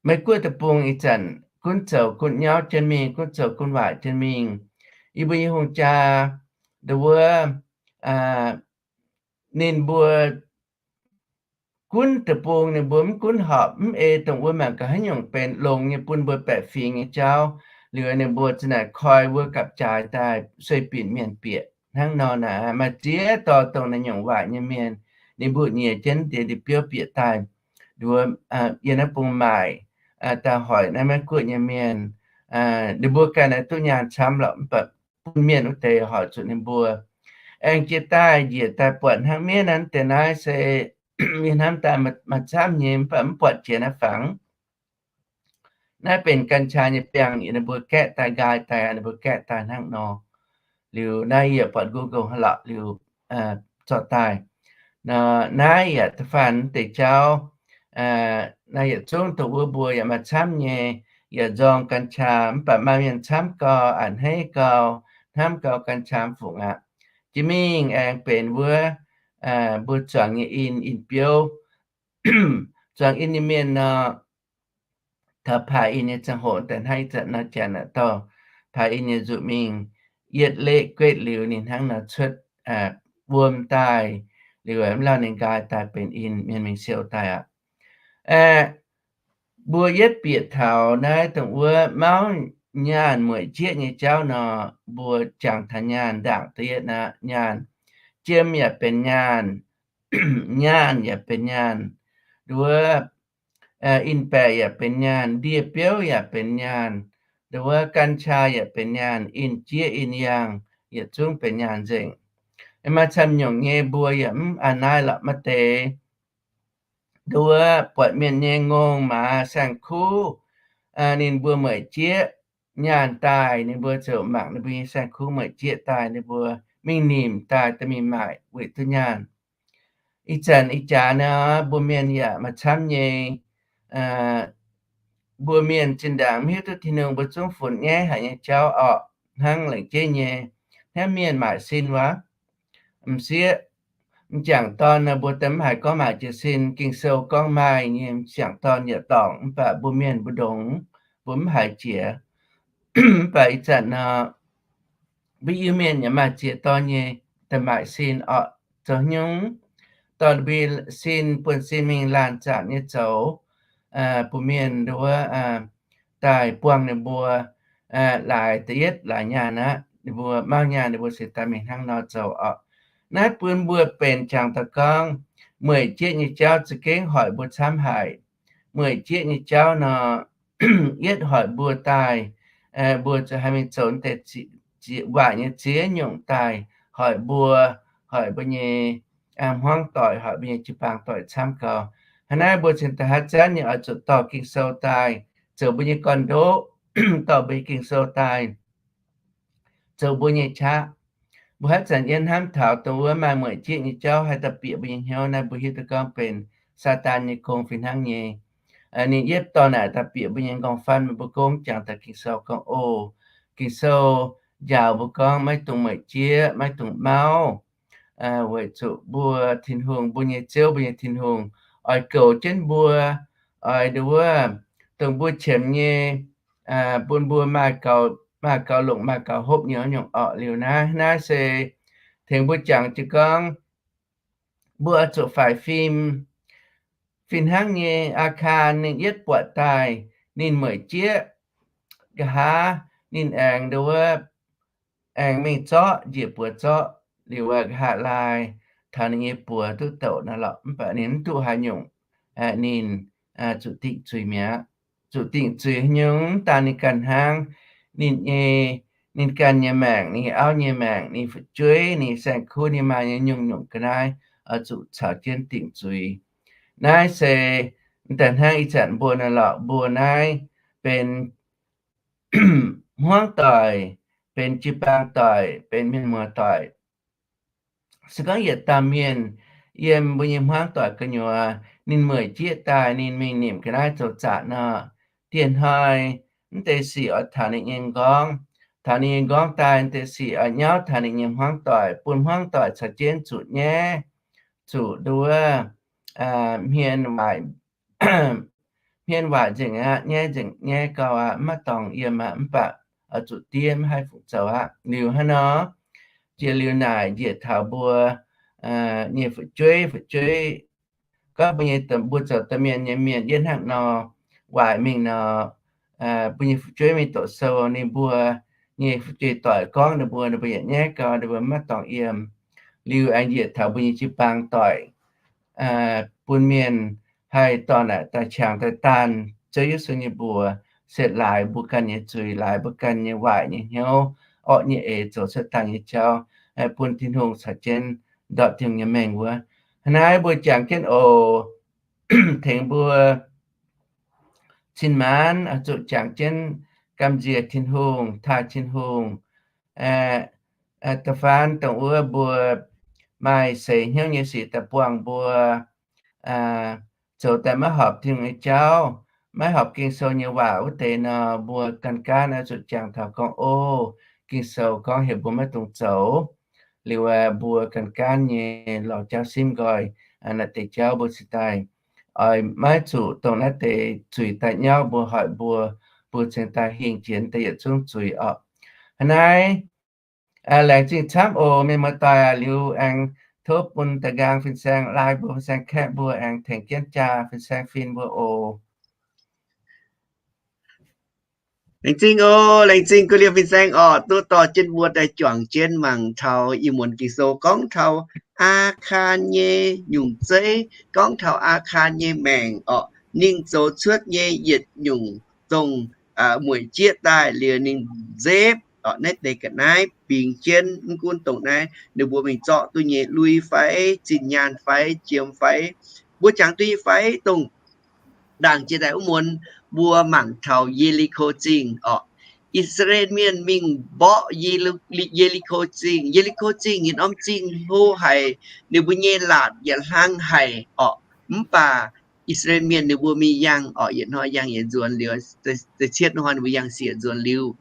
Meiv Guoqv deic-bung ih zanc gunv zoux gunv nyauv jienv mingh, gunv zoux gunv waaic jienv mingh. Yie mbuo nyei hungh jaa nduov wuov ninh mbuo gunv deic-bung ninh mbuo mv gunv horpc mv ei dongh wuov mangc gaax haaix nyungc benx longx nyei bun mbuo baeqc fingx nyei jauv. Liuz ninh mbuo za'naaic koi wuov gapv-jaaix daaih sueih binc mienh bieqc. Hnangv nor naaic maaih ziex dorh dongh naaiv nyungc waaic nyei mienh, ninh mbuo nyiex jienv deix ndie-biouv bieqc daaih nduov yiem naaiv bung maaic, daaih hoic naaiv Meiv Guoqv nyei mienh. Ninh mbuo ganh naaiv duqv nyaanh camv lorqc, mv baac bun mienh wuov deix hoic zuqc ninh mbuo. Aengx jiex daaih njiec daaih buatc hnangv mienv naaiv deix naaiv se mienh hnamv daaih maaih camv nyei, mv baac mv buatc jiex naaiv fangx. Naaiv benx กัญชา nyei biangh, ninh mbuo gaeqv daaih, nqaai daaih, ninh mbuo gaeqv daaih hnangv nor. Liuz naaiv yie buatc Google hlauc liuz zorqv daaih. Naaiv yaac da'faanh deix jauv, naaiv yietc zungv dongh wuov mbuo yaac maaih camv nyei, yaac nzorng กัญชา, mv baac maaih mienh camv gau, a'hneiv gau, hnamv gau กัญชา fungc aqv. Jiex mingh aengx benx wuov mbuo zuangx nyei in, in biouv. Zuangx in nyei mienh nor, taux paaix in nyei ziangh hoc daaih hnangv ih zanc nor janx aqv, dorh paaix in nyei nzuqc mingh yietv leqv guetv liuz ninh hnangv nor cuotv wuom daaih, liuz mv lauh ninh nqaai daaih benx in, mienh mingh siou daaih aqv. Mbuo yietv bieqc taux naaiv dongh wuov mauv nyaanh mueic jieqv nyei jauv nor, mbuo jangx taux nyaanh ndaangc da'yietv aqv. Nyaanh, jiem yaac benx nyaanh, nyaanh yaac benx nyaanh, nduov in-baeqc yaac benx nyaanh, ndie-biouv yaac benx nyaanh, nduov กัญชา yaac benx nyaanh, in-jieqv in-yangh yietc zungv benx nyaanh nzengc. Maaih camv nyungc nyei mbuo yaac mv a'hneiv lorqc, maaih deix nduov buatc mienh nyei ngongh maaz saeng-kuv, ninh mbuo mueic jieqv nyaanh daaih, ninh mbuo ziouc mangc ninh mbuo nyei saeng-kuv mueic jieqv daaih, ninh mbuo mingh nimc daaih dorh mingh maaic weic duqv nyaanh. Ih zanc ih jaax nor, mbuo mienh yaac maaih camv nyei, mbuo mienh zinh ndaangc mv hiuv duqv Tin-Hungh, mbuo zungv funx nyaiv haic nyei jauv orqc, hnangv laengz jeiv nyei, hnangv mienh maaic sin wuov. M'sieqv, m'jangc dorn nor, mbuo daaih mv haiz gorngv maaic jiez sin. Ging-Sou gorngv maaih nyei m'jangc dorn yaac dorngc, mv baac mbuo mienh mbu'ndongx mbuo mv haiz jiex. Mv baac ih zanc nor, mbuo Iu-Mienh yaac maaih ziex dorn nyei da'maaic sin orqc. Zoux nyungc dorh mbuo sin, buonv-sin mingh laanh zaanc nyei zoux, bun mienh nduov daaih buangh ninh mbuo laaix da'yietv laaix nyaanh aqv. Ninh mbuo mauv nyaanh ninh mbuo se daaih mingh hnangv nor zoux orqc. Naaiv bun mbuo benx jangx daaih gorngv, mueic jieqv nyei jauv za'gengh hoic mbuo camv haic. Mueic jieqv nyei jauv nor, yietv hoic mbuo daaih, mbuo zuqc haih mingh zoux deix waaic nyei ziex nyungc daaih hoic mbuo, hoic mbuo nyei hmuangv doic, hoic mbuo nyei jiu-baang doic camv gau. Hnangv naaiv mbuo cingx daaih haaix zanc nyei oix zuqc dorh Ging-Sou daaih zoux mbuo nyei gorn-ndoqv, dorh mbuo nyei Ging-Sou daaih zoux mbuo nyei qaqv. Mbuo haaix zanc yiem hnamv taux dongh wuov maaih mueic jieqv nyei jauv haih da'bieqc mbuo nyei hnyouv naaiv, mbuo hiuv duqv gorngv benx Saadaan nyei gong fih hnangv nyei. Ninh yietv dorh naaic da'bieqc mbuo nyei nqorngv-famv, meih mbuo gong jangx daaih Ging-Sou gorngv, o, Ging-Sou njaaux mbuo gorngv maiv dungx mueic jieqv, maiv dungx mauv, weic zuqc mbuo Tin-Hungh, mbuo nyei Ziouv, mbuo nyei Tin-Hungh oix goux jienv mbuo, oix nduov, dongh mbuo qiemx nyei, bun mbuo maaih gaux, maaih gaux longc, maaih gaux hopv nyei nyungc orqc. Liuz naaiv, naaiv se tengx mbuo jangx jienv gorngv, mbuo oix zuqc faix fim. Fih hnangv nyei, Aakaan ninh yietv buatc daaih ninh mueic jieqv, nqa'haav ninh aengx nduov, aengx mingh zorqv njiec buoz zorqv, liuz nqa'haav laai taux ninh nyei buoz duqv douc nor lorqc. Mv baac ninh mv duqv haaix nyungc, ninh zuqc dingc zuiz mi'aqv. Zuqc dingc zuiz nyungc mv daan ninh ganh hnangv, ninh nyei, ninh ganh nyei maengc, ninh nyei auv nyei maengc, ninh fu'jueiv, ninh saeng-kuv, ninh maaih nyei nyungc-nyungc ga'naaiv oix zuqc caux jienv dingc zuiz. Naaiv se daaih hnangv ih zanc mbuo naaiv lorqc, mbuo naaiv benx hmuangv doic, benx jiu-baang doic, benx mienh muoz doic. Se gorngv yietc dauh mienh yiem mbuo nyei hmuangv doic gu'nyuoz, ninh mueic jieqv daaih, ninh mingh nimc ga'naaiv zoux zaqc nor, dieh hnoi mv deix sic oix taux ninh nyei nqorngv. Taux ninh nyei nqorngv daaih, mv deix sic oix nyauv taux ninh nyei hmuangv doic, bun hmuangv doic caux jienv zuqc nyaiv, zuqc nduov, hmien waaic, hmien waaic nzengc aqv, nyaiv nzengc, nyaiv gau aqv, maiv dorngc yiem aqv, mv baac oix zuqc diev, mv haih fungc zoux aqv. Liuz hnangv nor, jiex liuz naaic njiec taux mbuo nyei fu'jueiv, fu'jueiv, gorngv mbuo nyei, mbuo zoux domh mienh nyei mienh yietv hnangv nor waaic mingh nor, mbuo nyei fu'jueiv mingh doqc sou, ninh mbuo nyei fu'jueiv doic gorngv ninh mbuo, ninh mbuo yaac nyaiv gau, ninh mbuo maiv dorngc yiem. Liuz aengx njiec taux mbuo nyei jiu-baang doic, bun mienh haih dorh naaic daaih qangx daaih daanh Ziouv Yesu nyei mbuox, se laaix mbuo ganh nyei zuiz, laaix mbuo ganh nyei waaic nyei hnyouv, orqv nyei eix, zoux cuotv dangh nyei jauv, bun Tin-Hungh caux jienv ndortv Tin-Hungh nyei mengh wuov. Hnangv naaiv mbuo jangx jienv oc, tengx mbuo cin-maanc zuqc jangx jienv gamh nziex Tin-Hungh, taaih Tin-Hungh, da'faanh dongh wuov mbuo maaih seix hnyouv nyei sic daaih buangh mbuo zoux daaih maiv horpc Tin-Hungh nyei jauv, maiv horpc Ging-Sou nyei waac wuov deix nor, mbuo gan gaanv oix zuqc jangx taux gorngv, o, Ging-Sou gorngv heuc mbuo maiv dungx zoux. Liuz mbuo gan gaanv nyei lorz jauv simv nqoi, naaiv deix jauv mbuo cingx daaih oix maiv zuqc dongh naaiv deix zuiz daaih nyauv mbuo, hoic mbuo, mbuo cingx daaih hingh jiex daaih yietc zungv zuiz orqc. Hnangv naaiv, laengz zingh camv oc mienh muoz-doic aac. Liuz aengx tov bun da'nqaang fin-saeng laai mbuo, fin-saeng kaeqv mbuo aengx tengx jienv jaa fin-saeng fin mbuo oc. Laengz zingh oc, laengz zingh gu'liemh fin-saeng orqc, duqv dorh jienv mbuo daaih juangc jienv mangc taux ih muonz Ging-Sou gorngv taux Aakaan nyei nyungc zeiv, gorngv taux Aakaan nyei maengc orqc, ninh zoux cuotv nyei yietc nyungc dongh mueic jieqv daaih liuz ninh nzepv orqc, naaiv deix ga'naaiv bingx jienv mv gunv dongh naaiv ninh mbuo mingh zorqv duqv nyei lui fai, zinh nyaanh fai, jiem fai, mbuo jangx duqv nyei fai, dongh ndaangc jiex daaih wuov muonz mbuo mangc taux Ye^li^ko Zingh orqc. I^saa^laa^en Mienh mingh mborqv Ye^li^ko Zingh. Ye^li^ko Zingh nyei norm zingh hlo haic, ninh mbuo nyei laatc yietc hlang haic orqc. Mv baac I^saa^laa^en Mienh ninh mbuo mingh yangh orqc, yietc hnoi yangh yietc nzuonx liuz, da'cietv hnoi ninh mbuo yangh siec nzuonx liuz,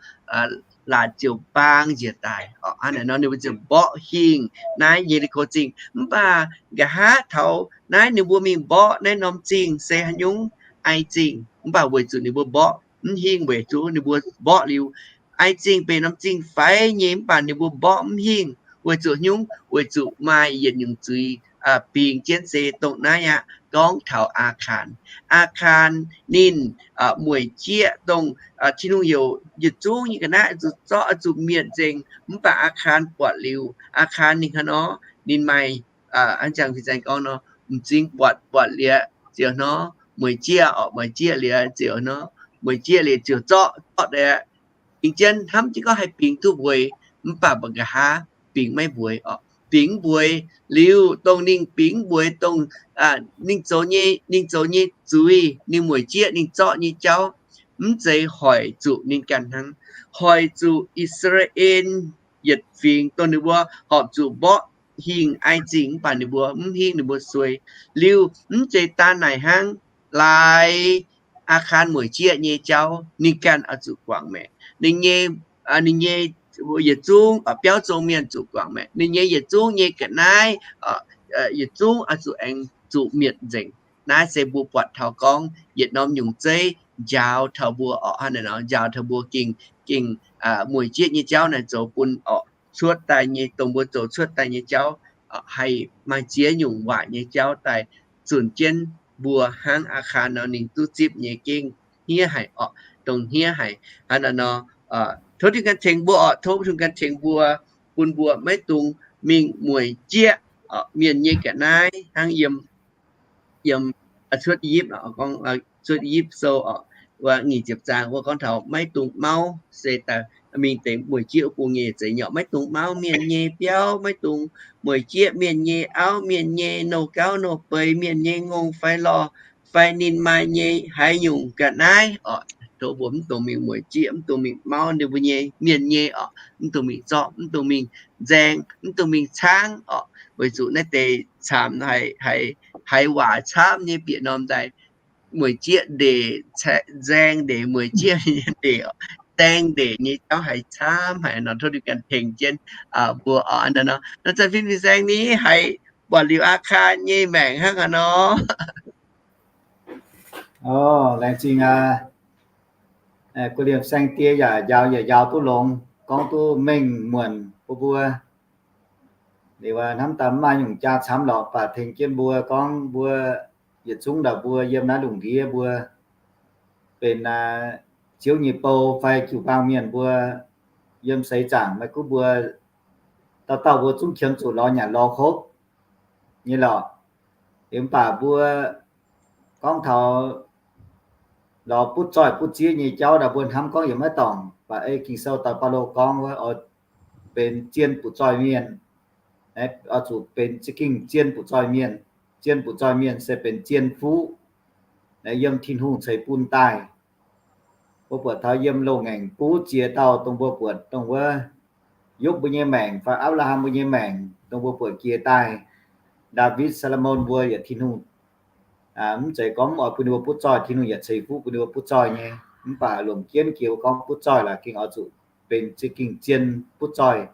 laatc ziouc baang njiec daaih orqc. Hnangv naaiv nor ninh mbuo ziouc mborqv hingh naaiv Ye^li^ko Zingh. Mv baac nqa'haav taux naaiv ninh mbuo mingh mborqv naaiv norm zingh se haaix nyungc? Ai Zingh. Mv baac weic zuqc ninh mbuo mborqv mv hingh, weic zuqc ninh mbuo mborqv liuz Ai zingh benx norm zingh faix nyei mv baac ninh mbuo mborqv mv hingh. Weic zuqc nyungc, weic zuqc maaih yietc nyungc zuiz bingx jienv se dongh naaiv aqv. Gorngv taux Aakaan. Aakaan ninh mueic jieqv dongh Tin-Hungh heuc yietc zungv nyei ga'naaiv zuqc zorqv, zuqc mietc nzengc. Mv baac Aakaan buatc liuz, Aakaan ninh hnangv nor, ninh maaih, hnangv jangx fin-saeng gorngv nor, m'zing buatc, buatc liuz ziouc hnangv, mueic jieqv orqc, mueic jieqv liuz ziouc hnangv, mueic jieqv liuz ziouc zorqv, zorqv deix. Bingx jienv hnamv jienv gorngv haih bingx duqv mbueiz, mv baac mbuo nqa'haav bingx maiv mbueiz orqc. Bingx mv mbueiz liuz, dongh ninh bingx mv mbueiz dongh ninh zoux nyei, ninh zoux nyei zuiz, ninh mueic jieqv ninh zorqv nyei jauv, mv zeiz hoic zuqc ninh ganh hnangv. Hoic zuqc I^saa^laa^en yietc fingx dongh ninh mbuo horpc zuqc mborqv hingh ai zingh mv baac ninh mbuo mv hingh, ninh mbuo suei. Liuz mv zeiz daan naaic hnangv, laaix Aakaan mueic jieqv nyei jauv ninh ganh oix zuqc guangc maengc. Ninh nyei, ninh nyei yietc zungv biauv zong mienh zuqc guangc maengc. Ninh nyei yietc zungv nyei ga'naaiv, yietc zungv oix zuqc aengx zuqc mietc nzengc. Naaiv se mbuo buatc taux gorngv yietc norm nyungc zeiv njaaux taux mbuo orqc, hnangv naaic nor njaaux taux mbuo gengh, gengh mueic jieqv nyei jauv naaic zoux bun orqc cuotv daaih nyei, dongh mbuo zoux cuotv daaih nyei jauv haih maaih ziex nyungc waaic nyei jauv daaih zunc jienv mbuo hnangv Aakaan nor ninh duqv zipv nyei gengh hniev haic orqc, dongh hniev haic. Hnangv naaic nor, tov Tin-Hungh ganh tengx mbuo orqc, tov Tin-Hungh ganh tengx mbuo, bun mbuo maiv dungx mingh mueic jieqv mienh nyei ga'naaiv hnangv yiem, yiem Cuotv I^yipv, Cuotv I^yipv Sou orqc, wuov nyic ziepc zaang wuov gorngv taux maiv dungx mauv, se daaih mingh deix mueic jieqv bung nyei zeiz nyei orqc. Maiv dungx mauv mienh nyei biauv, maiv dungx mueic jieqv mienh nyei auv, mienh nyei nouh gauv nouh beix, mienh nyei ngongh fai lorh, fai ninh maaih nyei haaix nyungc ga'naaiv orqc. Tov mbuo mv dungx mingh mueic jieqv, mv dungx mingh mauv ninh mbuo nyei mienh nyei orqc. Mv dungx mingh zorqv, mv dungx mingh nzaeng, mv dungx mingh caangv orqc. Weic zuqc naaiv deix camv haiz, haiz waac camv nyei bieqc norm daaih. Mueic jieqv ndeic, nzaeng ndeic, mueic jieqv nyei ndeic, nzaeng ndeic nyei jauv haiz camv haic nor, tov Tin-Hungh ganh tengx jienv mbuo orqc. Nor zanc fin fin-saeng ni haiz buatc liuz Aakaan nyei maengc hnangv haaix nor. Laengz zingh aqv. Guv liemh saeng-die yaac njaaux yaac njaaux duqv longx, gorngv duqv mengh muonc bun mbuo. Liuz hnamv daaih mv maaih nyungc jaa camv lorqc, baac tengx jienv mbuo gorngv mbuo yietc zungv ndau mbuo yiem naaiv lungh ndiev mbuo benx Ziouv nyei bou fai jiu-baang mienh mbuo yiem seix zaangc maiv gunv mbuo dauh dauh mbuo zungv qiemx zuqc lorz nyanc lorz hopv nyei lorqc. Liuz mv baac mbuo gorngv taux lorz butv zoih butv zieqv nyei jauv ndau mbuo hnamv gorngv yaac maiv dorngc, baac ei Ging-Sou daaih Baulo gorngv wuov oix benx zien butv zoih mienh, oix zuqc benx za'gengh zien butv zoih mienh. Zien butv zoih mienh se benx zien fuqv. Naaiv yiem Tin-Hungh ceix bun daaih. Mbuo buatc taux yiem loz-ngaengc buv ziex dauh dongh mbuo buatc dongh wuov Yopv mbuo nyei maengc fai Apc^laa^ham mbuo nyei maengc dongh mbuo buatc jiex daaih, Ndaawitv, Saa^lo^morn mbuo yaac Tin-Hungh mv zeiz gorngv mv oix bun ninh mbuo butv zoih, Tin-Hungh yaac ceix fuqv bun ninh mbuo butv zoih nyei. Mv baac longc jienv jiex mbuo gorngv butv zoih laaix gengh oix zuqc benx za'gengh zien butv zoih.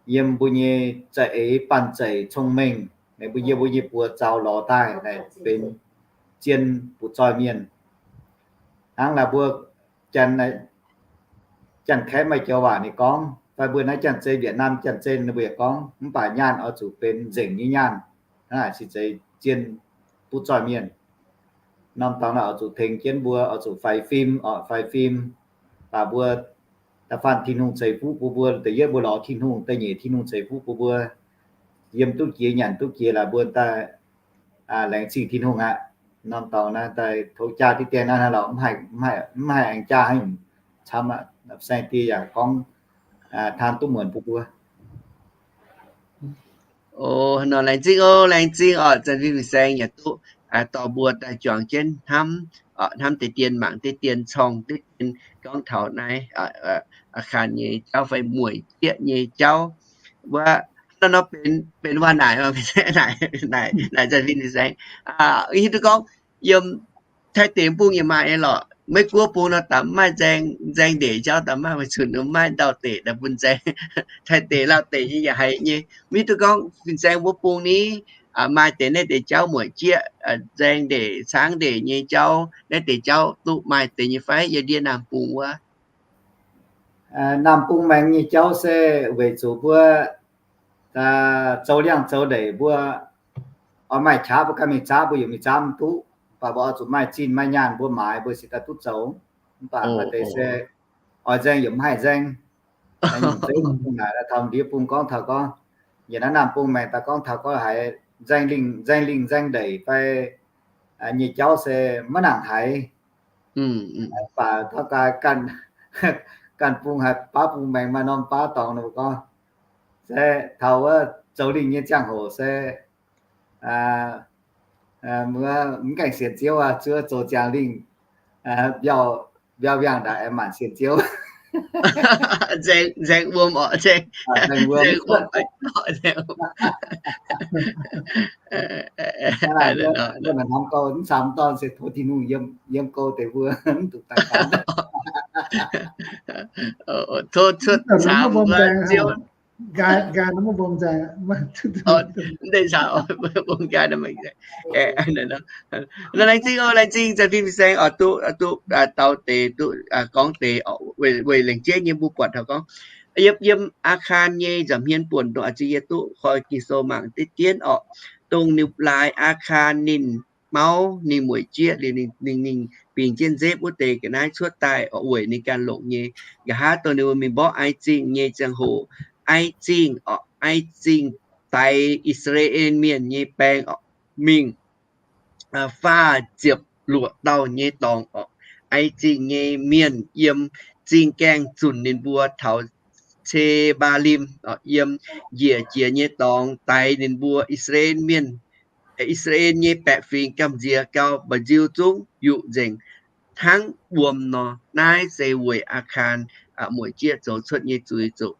Yiem mbuo nyei za'eix banh zeic cong-mengh, mbuo yiem mbuo nyei buoz zaux lorz daaih naaic benx zien butv zoih mienh. Hnangv naaic mbuo Janx-Kaeqv maaih joux waac ninh gorngv, fai mbuo naaiv Janx-Zei, Việt Nam Janx-Zei ninh mbuo yaac gorngv, mv baac nyaanh oix zuqc benx nzengc nyei nyaanh, hnangv naaic se zeiz zien butv zoih mienh. Norm dorngx naaic oix zuqc tengx jienv mbuo oix zuqc faix fim orqc, faix fim. Baac mbuo da'faanh Tin-Hungh ceix fuqv bun mbuo, da'yietv mbuo lorz Tin-Hungh, da'nyeic Tin-Hungh ceix fuqv bun mbuo yiem duqv jiex nyanc duqv jiex laaix mbuo daaih laengz zingh Tin-Hungh aqv. Norm dorngx naaiv daaih tov jaa diqv dien naaiv lorqc, mv haih aengx jaa haaix nyungc camv aqv. Saeng-Die yaac gorngv taan duqv muonc bun mbuo. O, nor laengz zingh o, laengz zingh orqc. Zanc fin-saeng yaac duqv dorh mbuo daaih juangc jienv hnamv, hnamv deix dien, mangc deix dien, corng deix dien gorngv taux naaiv Aakaan nyei jauv fai mueic jieqv nyei jauv. Wuov, nor nor benx, benx waac naaic, naaic, naaic zanc fin-saeng hiuv duqv gorngv yiem Taiv deic bung yaac maaih nyei lorqc. Meiv Guoqv bung nor daaih mv maaih nzaeng, nzaeng ndeic jauv daaih mv maaih, weic zuqc mv maaih ndau-deic daaih bun nzaeng. Taiv deic lauh deic nyei yaac haiz nyei. Mv hiuv duqv gorngv fin-saeng wuov bung ni maaih deix naaiv deix jauv mueic jieqv, nzaeng ndeic, caangv ndeic nyei jauv, naaiv deix jauv duqv maaih deix nyei fai yiem ndiev naamh bung wuov? Naamh bung maengx nyei jauv se weic zuqc mbuo zoux liangh zoux ndeic mbuo oix maaih qaqv mbuo ganh mingh zaapv, mbuo yaac mingh zaapv mv duqv. Mv baac mbuo oix zuqc maaih zinh maaih nyaanh mbuo maaiz mbuo cingx daaih duqv zoux. Mv baac maaih deix se oix nzaeng yaac mv haih nzaeng. Nyungc zeiv bung naaic taux ndiev bung gorngv taux gorngv, yie naaiv naamh bung maengx daaih gorngv taux gorngv haiz nzaeng lingh nzaeng ndeic fai nyei jauv se maiv nangc haiz. Mv baac taux gaax ganh bung haiz baav bung maengx maaih norm baav dorngx nor gorngv, se taux wuov zoux lingh nyei ziangh hoc se mv gaengh sienx Ziouv aqv, zuov zoux ziangx lingh mbiauh mbiauh mbiangh ndaangc aengx maanc sienx Ziouv. Nzaeng wuom oc, nzaeng wuom. Mv camv dorn se tov Tin-Hungh yiem gou deix mbuo mv duqv daaih gan. Tov cuotv camv Ziouv. Nqaai, nqaai nor maiv mbom nzengc. Mv deix caux mbom nqaai nor. Laengz zingh oc, laengz zingh Zanh Fim Fin-Saeng oix duqv, duqv dau deix, duqv gorngv deix weic lengc jeiv nyei mbuo buatc taux gorngv yiem, yiem Aa^kan nyei nza'hmien buonc dongh a'ziex yie duqv koi Ging-Sou mangc diqv jienv orqc, dongh ninh laaix Aa^kan ninh mauv ninh mueic jieqv liuz ninh, ninh bingx jienv nzepv wuov deix ga'naaiv cuotv daaih orqc, weic ninh ganh longc nyei. Nqa'haav dongh ninh mbuo mingh mborqv Ai Zingh nyei ziangh hoc, Ai Zingh orqc, Ai Zingh daix I^saa^laa^en Mienh nyei baeng orqc, mingh faah ziepc luoqc dauh nyei dorngx orqc. Ai Zingh nyei mienh yiem zingh gaengh zunc ninh mbuo taux Ce^mbaa^lim, yiem njiec jiex nyei dorngx daix ninh mbuo I^saa^laa^en Mienh, I^saa^laa^en nyei baeqc fingx gamh nziex gau, mba'nziu zungv yuqc nzengc hnangv wuom nor. Naaiv se weic Aa^kan mueic jieqv zoux cuotv nyei zuiz zuqc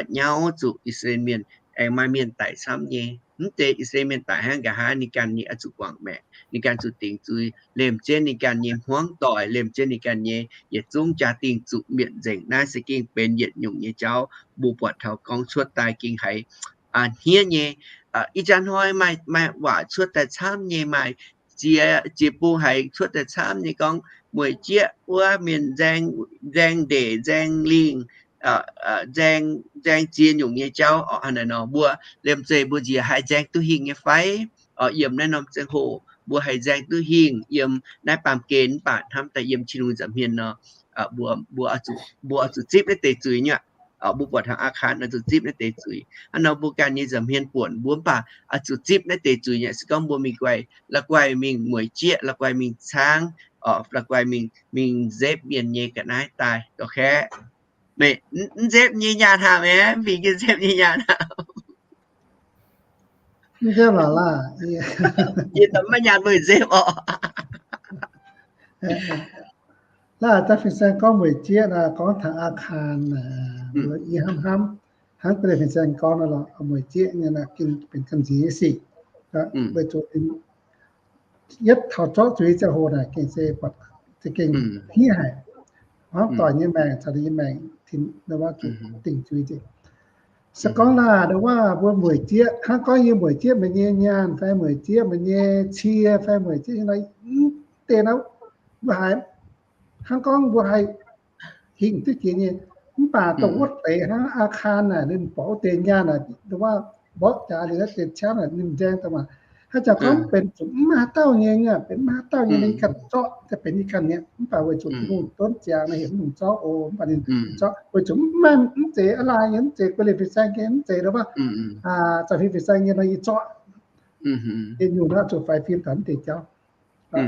nyauv zuqc I^saa^laa^en Mienh, aengx maaih mienh daic camv nyei. Mv deix I^saa^laa^en Mienh daic hnangv, nqa'haav ninh ganh nyei oix zuqc guangc maengc, ninh ganh zuqc dingc zuiz, liemh jienv ninh ganh nyei hmuangv doic, liemh jienv ninh ganh nyei yietc zungv jaa-dingh zuqc mietc nzengc. Naaiv se gengh benx yietc nyungc nyei jauv mbuo buatc taux gorngv cuotv daaih gengh haiz hniev nyei. Ih jaax hnoi maaih, maaih waac cuotv daaih camv nyei, maaih ziex, ziex bung haiz cuotv daaih camv nyei gorngv mueic jieqv wuov mienh nzaeng, nzaeng ndeic, nzaeng lingh, nzaeng, nzaeng ziex nyungc nyei jauv orqc. Hnangv naaiv nor mbuo liemh zeih mbuo njiec haih nzaeng duqv hingh nyei fai? Orqc, yiem naaiv norm ziangh hoc mbuo haih nzaeng duqv hingh yiem naaiv baamh gen, mv baac hnamv daaih yiem Tin-Hungh nza'hmien nor, mbuo, mbuo oix zuqc zipv naaiv deix zuiz nyei aqv. Mbuo buatc taux Aa^kan oix zuqc zipv naaiv deix zuiz. Hnangv nor mbuo ganh nyei nza'hmien buonc mbuo mv baac oix zuqc zipv naaiv deix zuiz nyei. Se gorngv mbuo mingh guaih, la'guaih mingh mueic jieqv, la'guaih mingh caangv, la'guaih mingh, mingh nzepv mienh nyei ga'naaiv daaih, ok? Mv nzepv nyei nyaanh hnangv, mv bingx jienv nzepv nyei nyaanh hnangv. Mv nzepv lorqc laah. Yie maiv nyaanh meih nzepv orqc. Laah, da'fih saeng gorngv mueic jieqv naaic, gorngv taux Aa^kan, yie hnamv hnamv hnangv da'fih saeng gorngv naaic lorqc, mueic jieqv nyei naaic gengh benx gamh nziex nyei sic. Weic zuqc yietv taux zorqv zuiz ziangh hoc naaic gengh se buatc za'gengh hniev haic. Hnangv doic nyei maengc caux ninh nyei maengc tin, dongh wuov dingc zuiz nzengc. Se gorngv laah, dongh wuov mbuo mueic jieqv, hnangv gorngv yie mueic jieqv meih nyei nyaanh fai mueic jieqv meih nyei cie fai mueic jieqv nyei nor, mv deix nor, mbuo haiz, hnangv gorngv mbuo haih hingh duqv jiex nyei. Mv baac dongh wuov deix hnangv Aa^kan naaic, ninh borqv wuov deix nyaanh naaic, dongh wuov mborqv jaax liuz naaiv deix ciangv naaic, ninh nzaeng daaih maah. Haaix zanc gorngv benx zuqc mv maaih haaix dauh nyei, benx mv maaih haaix dauh nyei, ninh ganh zorqv, daaih benx ninh ganh nyei. Mv baac weic zuqc Tin-Hungh donv ziangx naaic, heuc mv dungx zorqv oc. Mv baac ninh zorqv weic zuqc mv maaih, mv zeiz a'laaih nyei, mv zeiz guei leiz fin-saeng nyei, mv zeiz dongh wuov za'fih fin-saeng nyei nor yie zorqv. Deix nyungc naaic zuqc faix fim taux mv deix jauv.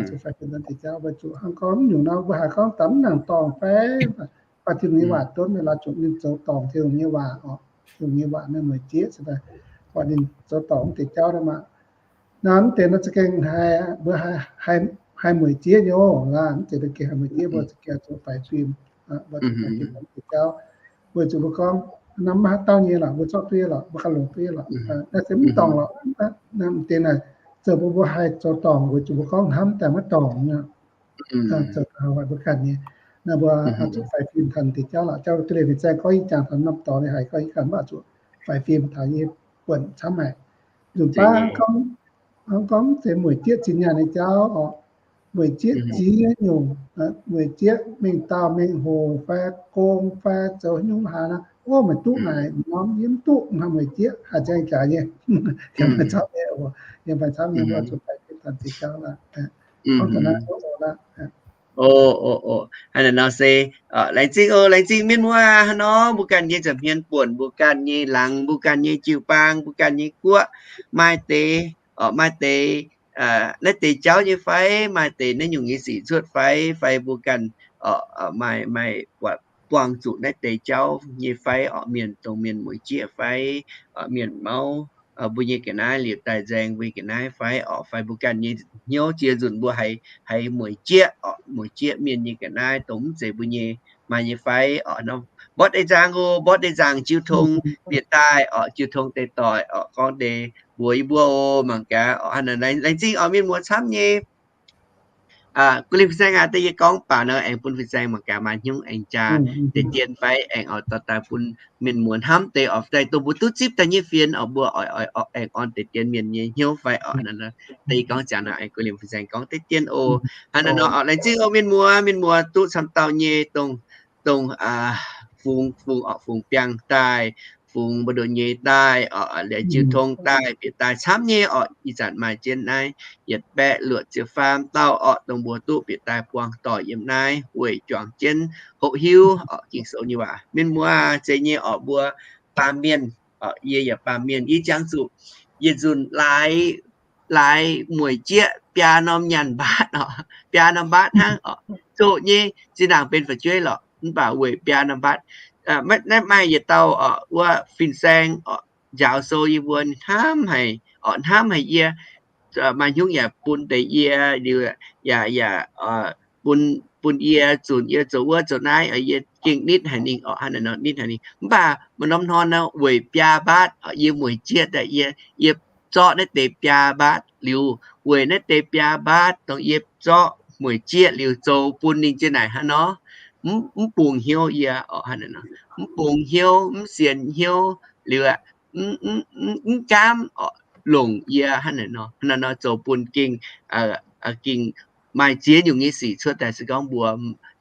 Zuqc faix fim taux mv deix jauv weic zuqc hnangv gorngv mv nyungc nor mbuo haiz gorngv daaih mv nangc dorngc fai, baac Tin-Hungh nyei waac donv mingh la'zuqc ninh zoux dorngc Tin-Hungh nyei waac oc. Tin-Hungh nyei waac naaiv mueic jieqv se daaih buatc ninh zoux dorngc mv deix jauv nor maah. Naaiv mv deix nor za'gengh haih, mbuo haih mueic jieqv nyei oc. Mv deix nor gengh haih mueic jieqv, mbuo za'gengh zuqc faix fim, mbuo zuqc faix fim taux mv deix jauv. Weic zuqc mbuo gorngv naaiv maiv haaix dauh nyei lorqc, mbuo zorqv duqv lorqc, mbuo ganh longc duqv lorqc. Naaiv se mv dorngc lorqc. Naaiv mv deix naaic, zoux mbuo, mbuo haih zoux dorngc weic zuqc mbuo gorngv hnamv daaih maiv dorngc nyei. Zoux taux mbuo ganh nyei. Naaiv mbuo zuqc faix fim taux mv deix jauv lorqc. Jauv duqv leiz fin-saeng gorngv yie jangx taux norm dorngx nyei haic, gorngv yie ganh maiv zuqc faix fim taux yie buonc camv haic. Nzunc baav gorngv, gorngv mv zeiz mueic jieqv zinh nyaanh nyei jauv oc. mueic jieqv ziex nyungc, mueic jieqv mingh dauh mingh hoc fai gong fai zoux nyungc haaix nor, orv, meih duqv naaic norm yie mv duqv, mv haih mueic jieqv, haaix zanc jaax nyei, yie maaih camv nyei, yie maaih camv nyei, mbuo zuqc daaih ziex jauv lorqc. Gorngv daaih naaiv, o, o, haaix nor se, laengz zingh oc, laengz zingh mienh muoz hnangv nor, mbuo ganh nyei nza'hmien buonc, mbuo ganh nyei laangz, mbuo ganh nyei jiu-baang, mbuo ganh nyei guoqv, maaih deix, maaih deix, naaiv deix jauv nyei fai, maaih deix naaiv nyungc nyei sic cuotv fai, fai mbuo ganh maaih, maaih buatc buangh zuqc naaiv deix jauv nyei fai, orqc, mienh dongh mienh mueic jieqv fai, mienh mauv, mbuo nyei ga'naaiv liuz daaih nzaeng mbuo nyei ga'naaiv fai, orqc, fai mbuo ganh nyei hnyouv ziex nzunc mbuo haiz, haiz mueic jieqv, orqc, mueic jieqv mienh nyei ga'naaiv dongh mv zeiz mbuo nyei maaih nyei fai, orqc, nor mborqv deix nzangc oc, mborqv deix nzangc jiu tong bieqc daaih, orqc, jiu tong deix doic, orqc, gorngv deix mbuox yie mbuo oc, mangc gaax, orqc, laengz zingh oc mienh muoz camv nyei. Guv lingh fin-saeng aac, da'yietv gorngv baac nor aengx bun fin-saeng mangc gaax maaih hnyouv aengx jaa deix dien fai aengx oix dorh daaih bun mienh muoz hnamv deix orqc, daaih dongh mbuo duqv zipv daaih nyei fienx orqc, mbuo oix, oix, oix aengx orn deix dien mienh nyei hnyouv fai orqc. Da'yietv gorngv ziangx nor aengx guv lingh fin-saeng gorngv deix dien oc. Hnangv naaiv nor orqc, laengz zingh oc mienh muoz, mienh muoz duqv camv dauh nyei dongh, dongh fungx, fungx orqc, fungx biangh daaih, fungx mbu'ndongx nyei daaih orqc, liuz jiu tong daaih, bieqc daaih camv nyei orqc. Ih zanc maaih jienv naaiv yietc baeqv luoqc ziepc faam dauh orqc, dongh mbuo duqv bieqc daaih buangh doic yiem naaiv weic juangc jienv hoqc hiuv orqc Ging-Sou nyei waac. Mienh muoz, zeiz nyei orqc, mbuo baamh mienh, yie yaac baamh mienh, yie jangx zuqc yietc nzunc laaix, laaix mueic jieqv biaa norm nyaanh mbaatv orqc, biaa norm mbaatv hnangv orqc. Zoqc nyei zinh ndaangc benx fu'jueiv lorqc, mv baac weic biaa norm mbaatv. Naaiv maaih yietc dauh orqc, wuov fin-saeng orqc, njaaux sou yie mbuo, hnamv haic orqc, hnamv haic yie, maaih hnyouv yaac bun deix yie liuz, yaac, yaac bun, bun yie zunc yie zoux wuov zoux naaiv, yie gengh nitv haic ninh orqc, hnangv naaiv nor nitv haic ninh. Mv baac maaih norm hnoi nor weic biaa mbaatv orqc, yie mueic jieqv daaih, yie, yie zorqv naaiv deix biaa mbaatv liuz, weic naaiv deix biaa mbaatv dongh yie zorqv mueic jieqv liuz zoux bun ninh jienv naaic hnangv nor, mv, mv bungx hnyouv yie orqc, hnangv naaiv nor, mv bungx hnyouv, mv sienx hnyouv liuz, mv, mv, mv gaamv orqc longc yie hnangv naaiv nor, hnangv naaiv nor zoux bun gengh, gengh maaih ziex nyungc nyei sic cuotv daaih se gorngv mbuo